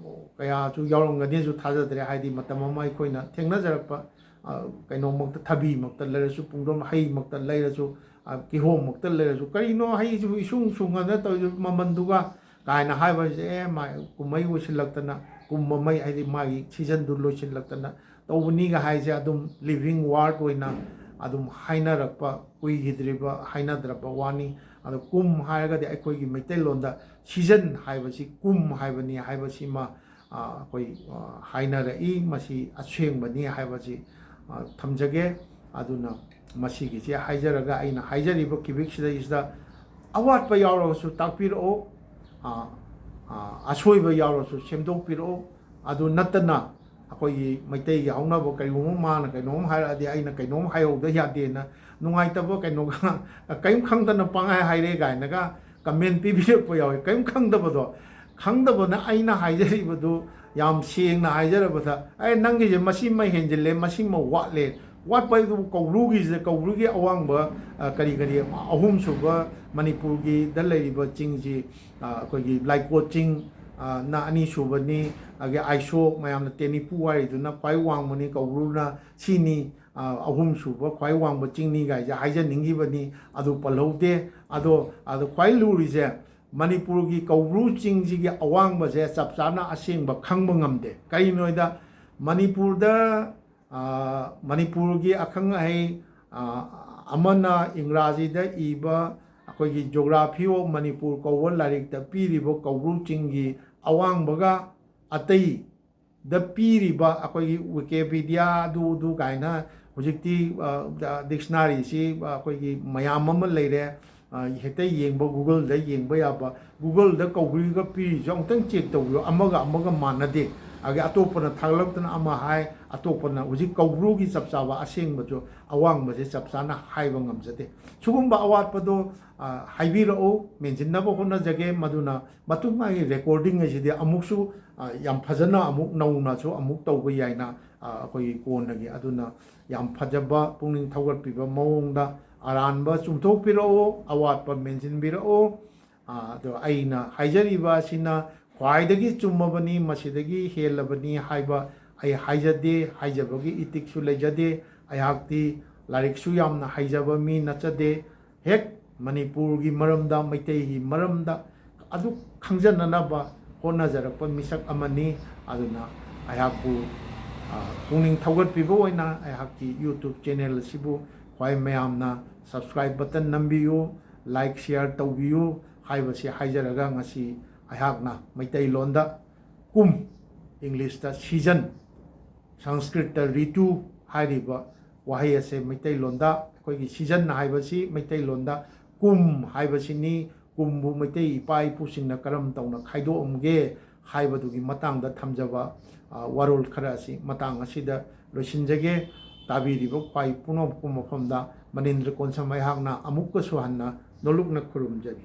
ꯀꯌꯥꯁꯨ ꯌꯥꯎꯔꯝꯒꯅꯤꯁꯨ ꯊꯥꯖꯗ꯭ꯔꯦ꯫ ꯍꯥꯏꯗꯤ ꯃꯇꯝ ꯑꯃ ꯑꯩꯈꯣꯏꯅ ꯊꯦꯡꯅꯖꯔꯛꯄ, ꯑ, ꯀꯩꯅꯣꯃꯛꯇ, ꯊꯕꯤꯃꯛꯇ ꯂꯩꯔꯁꯨ, ꯄꯨꯡꯗꯣꯟ ꯍꯩꯃꯛꯇ ꯂꯩꯔꯁꯨ, ꯑ, ꯀꯤꯍꯣꯝꯃꯛꯇ ꯂꯩꯔꯁꯨ, "ꯀꯔꯤꯅꯣ ꯍꯩꯁꯤꯕꯨ ꯏꯁꯨꯡ ꯁꯨꯡꯉꯗꯅ ꯇꯧꯔꯤꯁꯤ ꯃꯃꯟꯗꯨꯒ?" ꯀꯥꯏꯅ ꯍꯥꯏꯕꯁꯦ, "ꯑꯦ, ꯃꯥ ꯀꯨꯝꯍꯩ ꯑꯣꯏꯁꯤꯜꯂꯛꯇꯅ, ꯀꯨꯝ ꯃꯃꯩ ꯍꯥꯏꯗꯤ ꯃꯥꯒꯤ seasonꯗꯨ ꯂꯣꯏꯁꯤꯜꯂꯛꯇꯅ ꯇꯧꯕꯅꯤꯒ" ꯍꯥꯏꯁꯦ ꯑꯗꯨꯝ living word ꯑꯣꯏꯅ ꯑꯗꯨꯝ ꯍꯥꯏꯅꯔꯛꯄ, ꯀꯨꯏꯈꯤꯗ꯭ꯔꯤꯕ ꯍꯥꯏꯅꯗ꯭ꯔꯕ ꯋꯥꯅꯤ꯫ ꯑꯗꯣ ꯀꯨꯝ ꯍꯥꯏꯔꯒꯗꯤ ꯑꯩꯈꯣꯏꯒꯤ ꯃꯩꯇꯩꯂꯣꯟꯗ season ꯍꯥꯏꯕꯁꯤ ꯀꯨꯝ ꯍꯥꯏꯕꯅꯤ ꯍꯥꯏꯕꯁꯤꯃ, ꯑ, ꯑꯩꯈꯣꯏ, ꯑ, ꯍꯥꯏꯅꯔꯛꯏ꯫ ꯃꯁꯤ ꯑꯁꯦꯡꯕꯅꯤ ꯍꯥꯏꯕꯁꯤ, ꯑ, ꯊꯝꯖꯒꯦ꯫ ꯑꯗꯨꯅ ꯃꯁꯤꯒꯤꯁꯦ ꯍꯥꯏꯖꯔꯒ ꯑꯩꯅ ꯍꯥꯏꯖꯔꯤꯕ ꯀꯤꯕꯤꯛꯁꯤꯗꯩꯁꯤꯗ ꯑꯋꯥꯠꯄ ꯌꯥꯎꯔꯒꯁꯨ ꯇꯥꯛꯄꯤꯔꯛꯑꯣ, ꯑ, ꯑ, ꯑꯁꯣꯏꯕ ꯌꯥꯎꯔꯁꯨ ꯁꯦꯝꯗꯣꯛꯄꯤꯔꯛꯑꯣ꯫ ꯑꯗꯨ ꯅꯠꯇꯅ ꯑꯩꯈꯣꯏꯒꯤ ꯃꯩꯇꯩꯒꯤ ꯍꯧꯅꯕ ꯀꯔꯤꯒꯨꯝꯕ ꯃꯥꯅ ꯀꯩꯅꯣꯝ ꯍꯥꯏꯔꯛꯑꯗꯤ ꯑꯩꯅ ꯀꯩꯅꯣꯝ ꯍꯥꯏꯍꯧꯗ ꯌꯥꯗꯦꯅ ꯅꯨꯡꯉꯥꯏꯇꯕ ꯀꯩꯅꯣꯒ ꯀꯔꯤꯝ ꯈꯪꯗꯅ ꯄꯪꯍꯥꯏ ꯍꯥꯏꯔꯦ ꯀꯥꯏꯅꯒ comment ꯄꯤꯕꯤꯔꯛꯄ ꯌꯥꯎꯋꯤ꯫ ꯀꯔꯤꯝ ꯈꯪꯗꯕꯗꯣ, ꯈꯪꯗꯕꯅ ꯑꯩꯅ ꯍꯥꯏꯖꯔꯤꯕꯗꯨ ꯌꯥꯝ ꯁꯦꯡꯅ ꯍꯥꯏꯖꯔꯕꯗ, "ꯑꯦ, ꯅꯪꯒꯤꯁꯦ ꯃꯁꯤꯃ ꯍꯦꯟꯖꯤꯜꯂꯦ, ꯃꯁꯤꯃ ꯋꯥꯠꯂꯦ", ꯋꯥꯠꯄ ꯍꯥꯏꯕꯨ ꯀꯧꯕ꯭ꯔꯨꯒꯤꯁꯤꯗ, ꯀꯧꯕ꯭ꯔꯨꯒꯤ ꯑꯋꯥꯡꯕ, ꯑ, ꯀꯔꯤ ꯀꯔꯤ ꯑꯍꯨꯝꯁꯨꯕ ꯃꯅꯤꯄꯨꯔꯒꯤꯗ ꯂꯩꯔꯤꯕ ꯆꯤꯡꯁꯤ, ꯑ, ꯑꯩꯈꯣꯏꯒꯤ ꯂꯥꯏꯀꯣꯠ ꯆꯤꯡ, ꯑ, ꯅ ꯑꯅꯤꯁꯨꯕꯅꯤ, ꯑꯗꯒꯤ ꯑꯥꯏꯁꯣ, ꯃꯌꯥꯝꯅ ꯇꯦꯅꯤꯄꯨ ꯍꯥꯏꯔꯤꯗꯨꯅ ꯈ꯭ꯋꯥꯏ ꯋꯥꯡꯕꯅꯤ, ꯀꯧꯕ꯭ꯔꯨꯅ ꯁꯤꯅꯤ, ꯑ, ꯑꯍꯨꯝꯁꯨꯕ ꯈ꯭ꯋꯥꯏ ꯋꯥꯡꯕ ꯆꯤꯡꯅꯤ ꯀꯥꯏꯁꯦ ꯍꯥꯏꯖꯅꯤꯡꯈꯤꯕꯅꯤ, ꯑꯗꯨ ꯄꯜꯍꯧꯗꯦ꯫ ꯑꯗꯣ, ꯑꯗꯣ ꯈ꯭ꯋꯥꯏ ꯂꯨꯔꯤꯁꯦ ꯃꯅꯤꯄꯨꯔꯒꯤ ꯀꯧꯕ꯭ꯔꯨ ꯆꯤꯡꯁꯤꯒꯤ ꯑꯋꯥꯡꯕꯁꯦ ꯆꯞ ꯆꯥꯅ ꯑꯁꯦꯡꯕ ꯈꯪꯕ ꯉꯝꯗꯦ꯫ ꯀꯔꯤꯒꯤꯅꯣ ꯍꯥꯏꯗ ꯃꯅꯤꯄꯨꯔꯗ, ꯑ, ꯃꯅꯤꯄꯨꯔꯒꯤ ꯑꯈꯪ ꯑꯍꯩ, ꯑ, ꯑꯃꯅ ꯏꯪꯒ꯭ꯔꯥꯖꯤꯗ ꯏꯕ ꯑꯩꯈꯣꯏꯒꯤ Geography of Manipur ꯀꯧꯕ ꯂꯥꯏꯔꯤꯛꯇ ꯄꯤꯔꯤꯕ ꯀꯧꯕ꯭ꯔꯨ ꯆꯤꯡꯒꯤ ꯑꯋꯥꯡꯕꯒ ꯑꯇꯩꯗ ꯄꯤꯔꯤꯕ ꯑꯩꯈꯣꯏꯒꯤ Wikipedia ꯑꯗꯨ ꯑꯗꯨ ꯀꯥꯏꯅ ꯍꯧꯖꯤꯛꯇꯤ, ꯑ, dictionaryꯁꯤ ꯑꯩꯈꯣꯏꯒꯤ ꯃꯌꯥꯝ ꯑꯃ ꯂꯩꯔꯦ꯫ ꯑ, ꯍꯦꯛꯇ ꯌꯦꯡꯕ, Googleꯗ ꯌꯦꯡꯕ ꯌꯥꯕ, Googleꯗ ꯀꯧꯕ꯭ꯔꯨꯒ ꯄꯤꯔꯤꯁꯨ ꯑꯃꯨꯛꯇꯪ check ꯇꯧꯕꯤꯌꯨ, ꯑꯃꯒ ꯑꯃꯒ ꯃꯥꯟꯅꯗꯦ꯫ ꯑꯗꯒꯤ ꯑꯇꯣꯞꯄꯅ ꯊꯥꯒꯠꯂꯛꯇꯅ ꯑꯃ ꯍꯥꯏ, ꯑꯇꯣꯞꯄꯅ ꯍꯧꯖꯤꯛ ꯀꯧꯕ꯭ꯔꯨꯒꯤ ꯆꯞ ꯆꯥꯕ ꯑꯁꯦꯡꯕꯁꯨ ꯑꯋꯥꯡꯕꯁꯦ ꯆꯞ ꯆꯥꯅ ꯍꯥꯏꯕ ꯉꯝꯖꯗꯦ꯫ ꯁꯤꯒꯨꯝꯕ ꯑꯋꯥꯠꯄꯗꯣ, ꯑ, ꯍꯥꯏꯕꯤꯔꯛꯎ, ꯃꯦꯟꯁꯤꯟꯅꯕ ꯍꯣꯠꯅꯖꯒꯦ꯫ ꯃꯗꯨꯅ ꯃꯇꯨꯡ ꯃꯥꯒꯤ recording ꯑꯁꯤꯗꯤ ꯑꯃꯨꯛꯁꯨ, ꯑ, ꯌꯥꯝ ꯐꯖꯅ ꯑꯃꯨꯛ ꯅꯧꯅꯁꯨ ꯑꯃꯨꯛ ꯇꯧꯕ ꯌꯥꯏꯅ, ꯑ, ꯑꯩꯈꯣꯏꯒꯤ ꯀꯣꯟꯅꯒꯤ꯫ ꯑꯗꯨꯅ ꯌꯥꯝ ꯐꯖꯕ, ꯄꯨꯛꯅꯤꯡ ꯊꯧꯒꯠꯄꯤꯕ ꯃꯑꯣꯡꯗ ꯑꯔꯥꯟꯕ ꯆꯨꯝꯊꯣꯛꯄꯤꯔꯛꯎ, ꯑꯋꯥꯠꯄ ꯃꯦꯟꯁꯤꯟꯕꯤꯔꯛꯎ꯫ ꯑ, ꯑꯗꯣ ꯑꯩꯅ ꯍꯥꯏꯖꯔꯤꯕ ꯑꯁꯤꯅ ꯈ꯭ꯋꯥꯏꯗꯒꯤ ꯆꯨꯝꯃꯕꯅꯤ, ꯃꯁꯤꯗꯒꯤ ꯍꯦꯜꯂꯕꯅꯤ ꯍꯥꯏꯕ ꯑꯩ ꯍꯥꯏꯖꯗꯦ, ꯍꯥꯏꯖꯕꯒꯤ ꯏꯇꯤꯛꯁꯨ ꯂꯩꯖꯗꯦ꯫ ꯑꯩꯍꯥꯛꯇꯤ ꯂꯥꯏꯔꯤꯛꯁꯨ ꯌꯥꯝꯅ ꯍꯩꯖꯕ ꯃꯤ ꯅꯠꯆꯗꯦ꯫ ꯍꯦꯛ ꯃꯅꯤꯄꯨꯔꯒꯤ ꯃꯔꯝꯗ, ꯃꯩꯇꯩꯒꯤ ꯃꯔꯝꯗ ꯑꯗꯨ ꯈꯪꯖꯅꯅꯕ ꯍꯣꯠꯅꯖꯔꯛꯄ ꯃꯤꯁꯛ ꯑꯃꯅꯤ꯫ ꯑꯗꯨꯅ ꯑꯩꯍꯥꯛꯄꯨ, ꯑ, ꯄꯨꯛꯅꯤꯡ ꯊꯧꯒꯠꯄꯤꯕ ꯑꯣꯏꯅ ꯑꯩꯍꯥꯛꯀꯤ YouTube channel ꯑꯁꯤꯕꯨ ꯈ꯭ꯋꯥꯏ ꯃꯌꯥꯝꯅ subscribe button ꯅꯝꯕꯤꯌꯨ, like, share ꯇꯧꯕꯤꯌꯨ ꯍꯥꯏꯕꯁꯤ ꯍꯥꯏꯖꯔꯒ, ꯉꯁꯤ ꯑꯩꯍꯥꯛꯅ ꯃꯩꯇꯩꯂꯣꯟꯗ ꯀꯨꯝ, Englishꯇ season, ꯁꯪꯁꯀ꯭ꯔꯤꯠꯇ ꯔꯤꯇꯨ ꯍꯥꯏꯔꯤꯕ ꯋꯥꯍꯩ ꯑꯁꯦ ꯃꯩꯇꯩꯂꯣꯟꯗ ꯑꯩꯈꯣꯏꯒꯤ season ꯍꯥꯏꯕꯁꯤ ꯃꯩꯇꯩꯂꯣꯟꯗ ꯀꯨꯝ ꯍꯥꯏꯕꯁꯤꯅꯤ꯫ ꯀꯨꯝꯕꯨ ꯃꯩꯇꯩ ꯏꯄꯥ ꯏꯄꯨꯁꯤꯡꯅ ꯀꯔꯝ ꯇꯧꯅ ꯈꯥꯏꯗꯣꯛꯑꯝꯒꯦ ꯍꯥꯏꯕꯗꯨꯒꯤ ꯃꯇꯥꯡꯗ ꯊꯝꯖꯕ ꯑ, ꯋꯥꯔꯣꯜ ꯈꯔ ꯑꯁꯤ ꯃꯇꯥꯡ ꯑꯁꯤꯗ ꯂꯣꯏꯁꯤꯟꯖꯒꯦ꯫ ꯇꯥꯕꯤꯔꯤꯕ ꯈ꯭ꯋꯥꯏ ꯄꯨꯝꯅꯃꯛꯄꯨ ꯃꯐꯝꯗ ꯃꯅꯤꯟꯗ꯭ꯔ ꯀꯣꯟꯁꯝ ꯑꯩꯍꯥꯛꯅ ꯑꯃꯨꯛꯀꯁꯨ ꯍꯟꯅ ꯅꯣꯂꯨꯛꯅ ꯈꯨꯔꯨꯝꯖꯔꯤ꯫